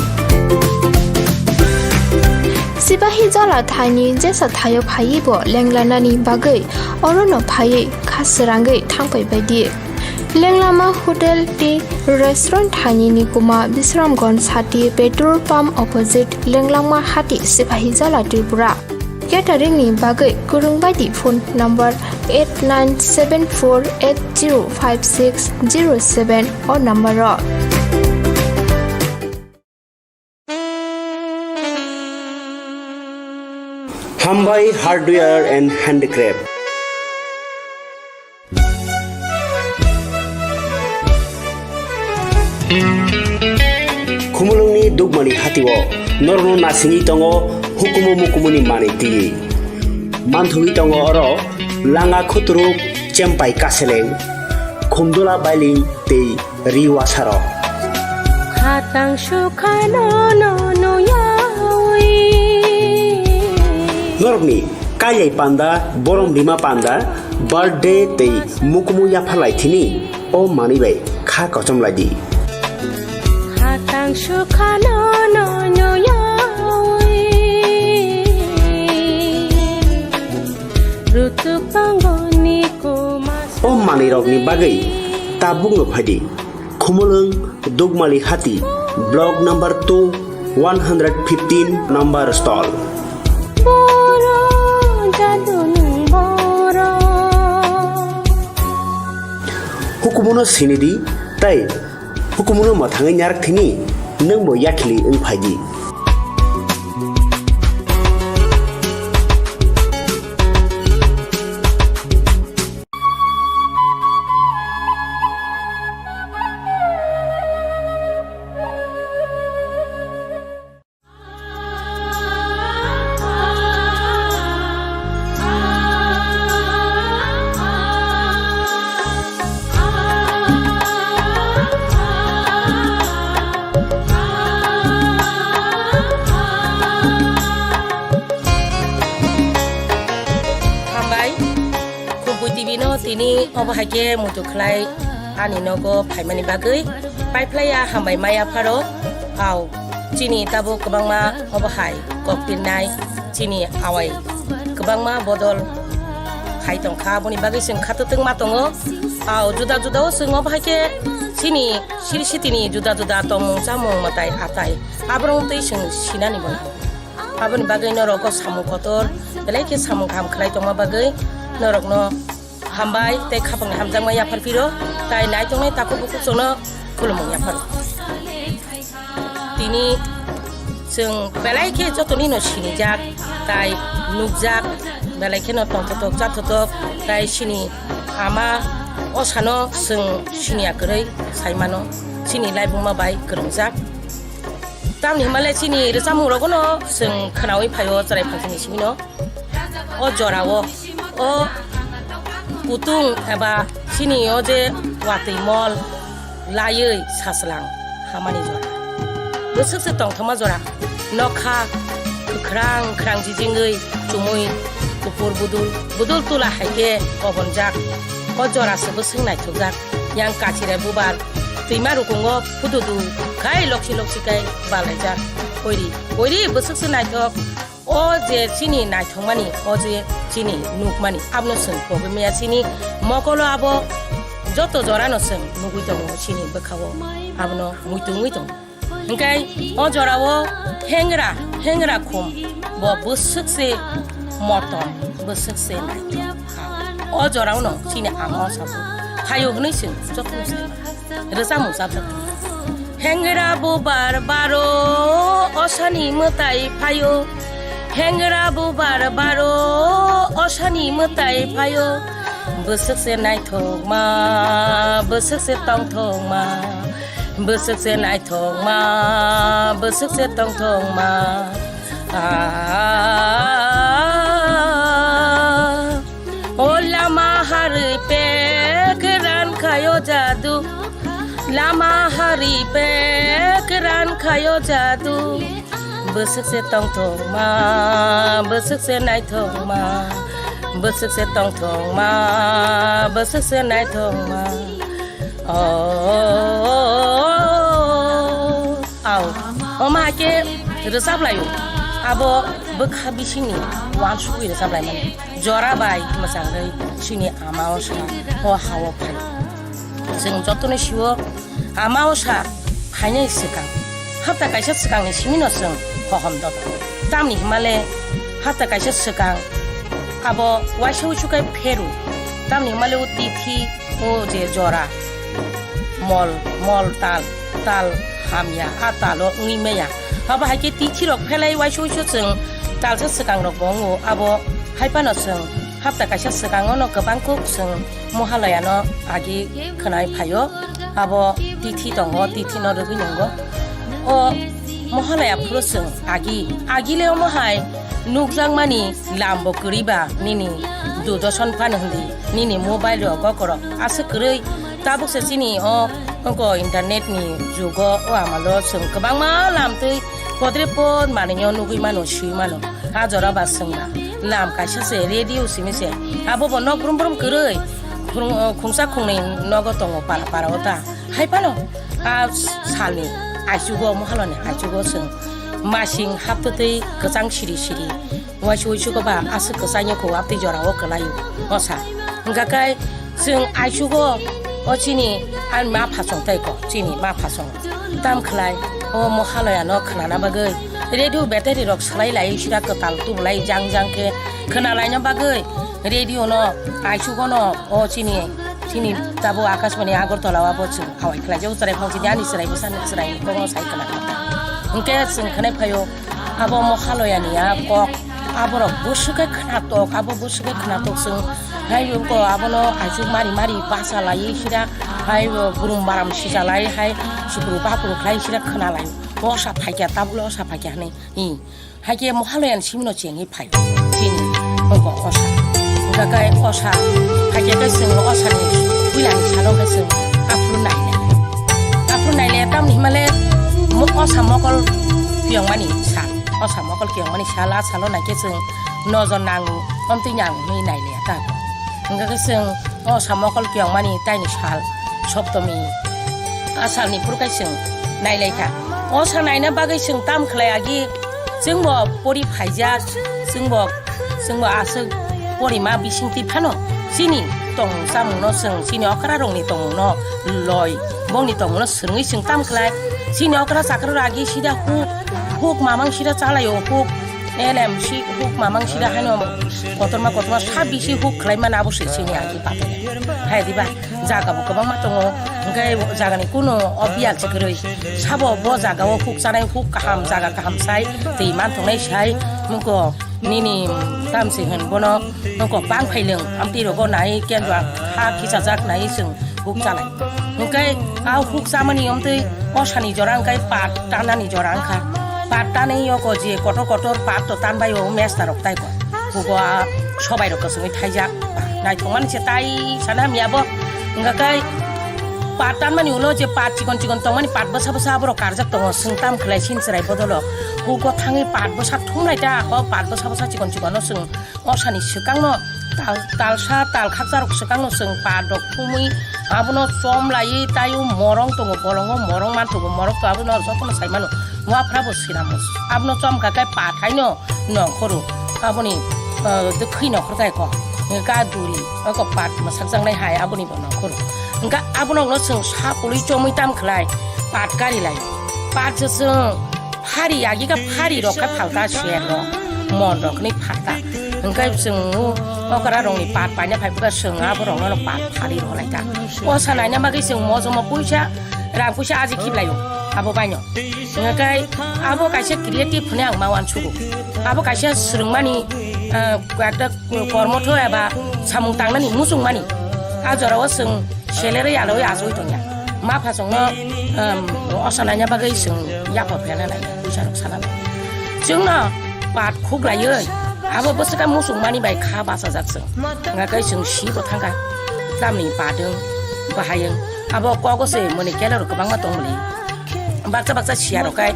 Sipahi Jola thaini jesa thaio phaiwi bo lenglanani bagwi orono phaiwi kha srangwi thangpai baidi. Lenglama Hotel tei Restaurant thaini nikuma Bisramganj sati petrol pump opposite Lenglama hati Sipahi Jola Tripura. Catering ni bagwi kwrwng bai di phone number eight nine seven four eight zero five six zero seven o number o. Hambai Hardware and Handicraft. Dugmani hatio norokno nasingwi tongo hukumu mukumuni manwi twiwi. Manthogwi tongo oro langa khuturuk, chempai kaseleng, khumdula bailing tei ri wasarok. Khatang sukhano no noyawi. Norokni kailai panda, borom rima panda, birthday tei mukumu yapharlai thini. O manwi bai kha kochom lai di. Khatang sukhano no noyawi. Rutuk tongoni kumas. O manwi rokni bagwi tabuk no phai di. Khumulwng Dugmali Hati, block number two, one hundred fifteen number stall. Boro jadu nung boro. Hukumuno sinidi, tei hukumuno mwthangwi narak thini, nwngbo yakhili wng phaidi. Hambai. Khumui T V no tini obo hai khe muitu khlai ani nogo phaimani bagwi paiphlaiya hambai maya pharo. Au, chini tabuk kwbangma obo hai kok pirnai, chini awai kwbangma bodol hai tongkha, aboni bagwi chwng khatotwk ma tongo. Au, juda juda o chwng obo hai khe chini siri sitini juda juda tongmung chamung mwtai atai aborok twi chwng sinani bo. Aboni bagwi norok o samung kotor, belai khe samung kaham khlai tongma bagwi norokno hambai tei khapangni hamjakma yaphar phiro, tai naitongnai takhuk bukhuk chwngno khulumung yapharo. Tini chwng belai khe jotonino sinijak tai nukjak, belai kheno tongthotok chathotok, tai chini ama osano chwng siniya kwrwi sai mano, chini laibuma bai kwrwngjak. Tamni hwnba le chini rwchapmung rogo no chwng khwnaui phaio chwrai phaisingni simi no. O jora o, o kutung eba chini o je watwi mol laiwi sachwlang hamani jora. Bwswk se tongthokma jora. Nokha kwkhrang kwkhrang jijingwi chumui kupur budul, budul tula hai khe kobonjak. O jora se bwswk naithokjak. Yang kachire bubar twima rukungo phududu khai loksi loksi kai balaijak. Oiri, oiri bwswk se naithok. O je chini naithokmani, o je chini nukmani, abono chwng pogwi maya chini mokolo abo joto jorano chwng nugwi tongo chini bwkhao, abono muitu wngwi tongo. Hwnkhe o jorao hengra, hengra khum bo bwswk se motom, bwswk se naithok. O jorao no chini ama o sabo phaio hwnwi chwng jotono sai mano. Rwchapmung chapjak. Hengra bubar baro osani mwtai phaio. Hengra bubar baro osani mwtai phaio. Bwswk se naithokma, bwswk se tongthokma. Bwswk se naithokma, bwswk se tongthokma. Ah, o lama harwi pek ran khayo jadu. Lama harwi pek ran khayo jadu. Bwswk se tongthokma, bwswk se naithokma. Bwswk se tongthokma, bwswk se naithokma. Oh, au. Omo hai khe rwchap laio. Abo bwkha bisingni uansugwi rwchap laimani. Jora bai mwchangwi chini ama osa o hao phai. Chwng jotono sio ama osa phainai swkang. Hapta kaisa swkangni simino chwng hohom doto. Tamni hwnmale hapta kaisa swkang abo waisa uisu kai pheru. Tamni hwnmale o tithi o je jora mol, mol tal, tal hamya, a talo wngwi maya. Abo hai khe tithi rok phelai waisa uisu chwng talsa swkang rok bo wngo. Abo hai phano chwng hapta kaisa swkango no kwbang kuk chwng Mohalaya no agi khwnai phaio. Abo tithi tongo, tithi no rwgwi nungo. O Mohalaya phuru chwng agi, agi le omo hai nukjakmani lambo kwrwi ba nini Doordarshan phano hindi, nini mobile rok gokorok aswk kwrwi. Tabuk se chini o, oko internet ni jugo o amalo chwng kwbangma lam twi podre pod manwi o nugwi mano, swi mano. A jora ba chwng ba lam kaisa se radio simi se, abo bo nok brum brum kwrwi khung-, khungsa khungnwi nogo tongo para para o ta. Hai phano a salni aichugo, mohaloni aichugo chwng masing haptwtwi kwchang siri siri, uaisi uaisugo ba aswk kwchangya kho, abtwi jorao kwlaio osa. Hwnkha khe chwng aichugo o chini ani ma phasong tei kok, chini ma phasong. Tam khlai o mohalaya no khnana bagwi radio battery rok swlai lai sira kwtal tubulai jang jang khe khna laina bagwi radio no aichugo no o chini Chini tabuk Akashbani Agartala o abo chwng awai khlai jago, chwrai phang chini ani chwrai bwsani chwrai kokno sai kwlai. Hwnkhe chwng khnai phaio abo mohalaya ni a kok, aborok bwswk khe khnatok, abo bwswk khe khnatok chwng hai ko abono aichuk mari mari bacha laiwi sira hai brum baram sija lai hai sipru bapru khlai sira khna lai. Osa phaikya, tabukle osa phaikya hwnwi. Hai khe mohalaya ni simino chengwi phaio. Chini oko osa. Hwnkha khe osa. Hai khe khe chwng osa ni puila ni salo khe chwng aphuru naile. Aphuru naile tamni himale mo-, osa mokol kiyongmani sal. Osa mokol kiyongmani sal, a salo nai khe chwng nojor nango, omtwi nango hwnwi naile ta. Hwnkha khe chwng osa mokol kiyongmani taini sal, Soptomi. A salni phuru khe chwng nailaikha. Osa naina bagwi chwng tam khlai agi, chwngbo pori phaijak, chwngbo, chwngbo aswk porima bisingtwi phano chini tongmung chamungno chwng, chini okrarokni tongmungno loi, bongni tongmungno swrwngwi chwng tam khlai. Chini okra chakrarok agi sida huk, huk mamang sida chalaio, huk L M C huk mamang sida haino kotorma kotorma sa bisi huk khlai mano abo se chini agi pato. Hai diba? Jaga bo kwbangma tongo, hwnkhe jagani kuno o biyal se kwrwi. Sabo bo jaga o huk chanai, huk kaham, jaga kaham sai, twi man tongnai sai, muko nini tam se hwn bono, muko bang phai lwng, amtwi rogo nai, kendwa ha kichajak nai chwng huk chanai. Hwnkhe a huk chamani omtwi osani jora hwnkhe pat tanani jora wngkha. Pat tanai yoko je kotor kotor pat to tanbai o mesta rok tai ko. Hugo a sobai rok kwchwngwi thaijak. Naithokmani se tai sana hamya bo. Hwnkha khe pat tanmani ulo je pat chikon chikon tongmani pat bwsa bwsa aborok karjak tongo. Chwng tam khlai sin chwrai bodolo. Hugo thangwi pat bwsa thumnai ta, o pat bwsa bwsa chikon chikon no chwng osani swkangno tal, talsa tal khakcharok swkangno chwng pat rok thumwi abono chom laiwi tai o morong tongo, bolongo morong man tongo, morok to abono jotono sai mano. Waphra bo sinamo abono chom kha khe pat haino. Nongkhoro aboni, ah, de khwi nongkhor kai ko. Ga duri, oko pat masakjaknai hai aboni bo nongkhoro. Hwnkha abono no chwng sa pului chomwi tam khlai, pat kari lai. Pat se chwng phari, agi kha phari rok kha phalta ser rok, mon rok ni phalta. Hwnkhe chwng okra rok ni pat paina phai bwkha chwng abo rok no pat phari rok lai ta. Osa naina bagwi chwng mojomo puisa, rang puisa aji khiblai o abo bai no. Hwnkhe abo kaisa creative hwnwi ang ma uansugo. Abo kaisa swrwngmani, ah, ekta kormotho eba samung tangnani muchungmani. A jorao chwng selerwi aloi achoi tongya. Ma phasongno, um, osa naina bagwi chwng yapha phela nai, puisa rok sana nai. Chwngno pat khuklaiwi abo bwswkha muchungmani bai kha bachajak chwng. Hwnkhe chwng sibo thangkha. Tamni padwng, bahayung. Abo kogo se moni kelaro kwbangma tongmani. Baksa baksa siya rok kai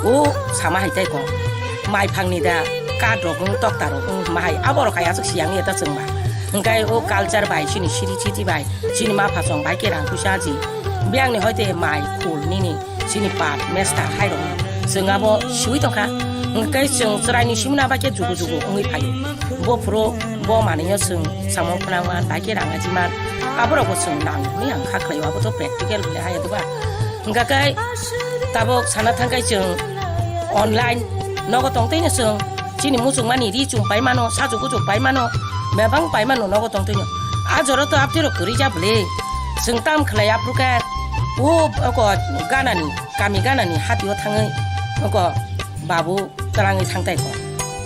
o sama hai tai ko. Mai phangni da, ka rok wng, tokta rok wng, ma hai abo rok hai aswk siyang ya ta chwng ba. Hwnkhe o culture bai, chini siri siti bai, chini ma phasong bai khe rang puisa aji. Biyang ni hoite mai khul nini, chini pat, mesta hai rok wng. Chwng abo siwi tongkha. Hwnkhe chwng chwrai ni simna bai khe jugu jugu wngwi phaio. Bo phuru bo manwi no chwng samung phnang man, bai khe rang aji man. Abo rok bo chwng nang hwnwi ang kha khlai o, abo to practical hwnwi hai ya doba. Hwnkha khe tabuk sana thang khe chwng online nogo tong twi no chwng chini muchungmani ri chum pai mano, sajwk uchuk pai mano, bebang pai mano nogo tong twi no. A jora to aptwi rok kwrwi ja bwle. Chwng tam khlai aphuru khe o oko ganani, kami ganani hati o thangwi oko babu twlangwi thang tai ko.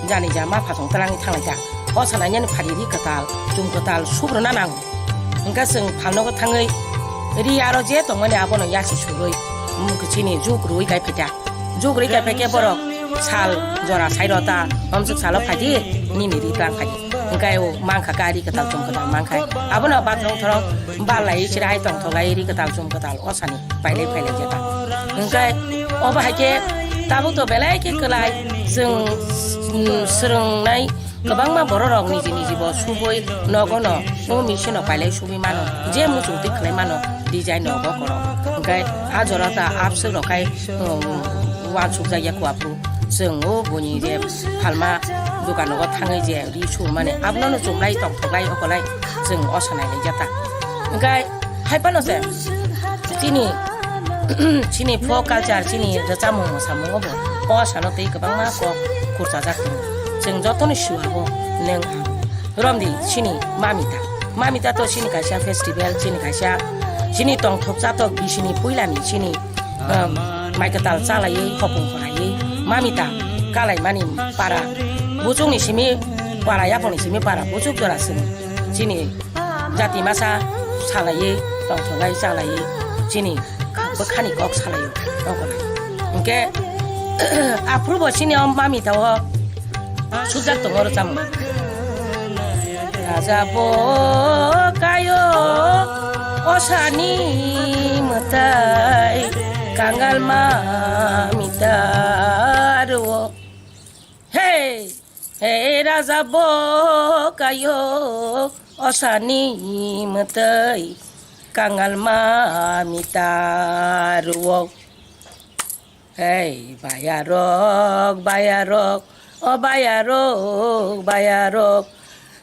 Jani ja ma phasong twlangwi thang lai ta. O sanai yani phari ri kwtal, chum kwtal subruna nango. Hwnkhe chwng phalnogo thangwi ri aro je tongmani abono yasi sugwi, mm, chini juk rwi kai phaikha. Jugri kepeke borok sal jora sairo ta, omsuk salo phaidi, nini ri tlang phaidi. Hingkai o mankha ka ri kwtal chum kwtal mankha. Abono bathorong thorong balai chirai tongthogai ri kwtal chum kwtal osani pailai phailai jeta. Hingkai obo haike tabuk to belai khe kwlai chwng, mm, swrwngnai kwbangma bororok niji niji bo subui nogono o machine o pailai subui mano, je muchung twi khlai mano design nogo korok. Hingkai a jora ta abswk rok khai, um, uansukjak ya kho aphuru. Chwng o buini je phalma dukan nogo thangwi je ri sumani abono chumlai tongthoklai okolai chwng osa nailaijak ta. Hingkai hai phano se chini, chini folk culture, chini rwchapmung mwsamungo bo o salo tei kwbangma kok khurchajak tongo. Chwng jotono sio abo nwng ang. Romdi chini Mamita. Mamita to chini kaisa festival, chini kaisa chini tongthok chatok bisini puilani chini, um, mai kwtal chalaiwi hopung khoraiwi Mamita kalaimani para buchukni simi para yaphangni simi para buchuk jora chwng chini jati masa salaiwi tongthok lai chalaiwi chini bwkhani kok salaio tongkha. Hingke aphuru bo chini o Mamita o sujak tongo rwchapmung. Raja bo kayo osani mwtai kangal Mamita rwo. Hey! Hey raja bo kayo osani mwtai kangal Mamita rwo. Hey bayarok, bayarok, o bayarok, bayarok,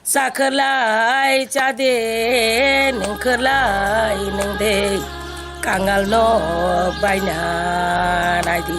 chakhwlai chade, nwngkhwlai nwngde, kangal nok baina naidi.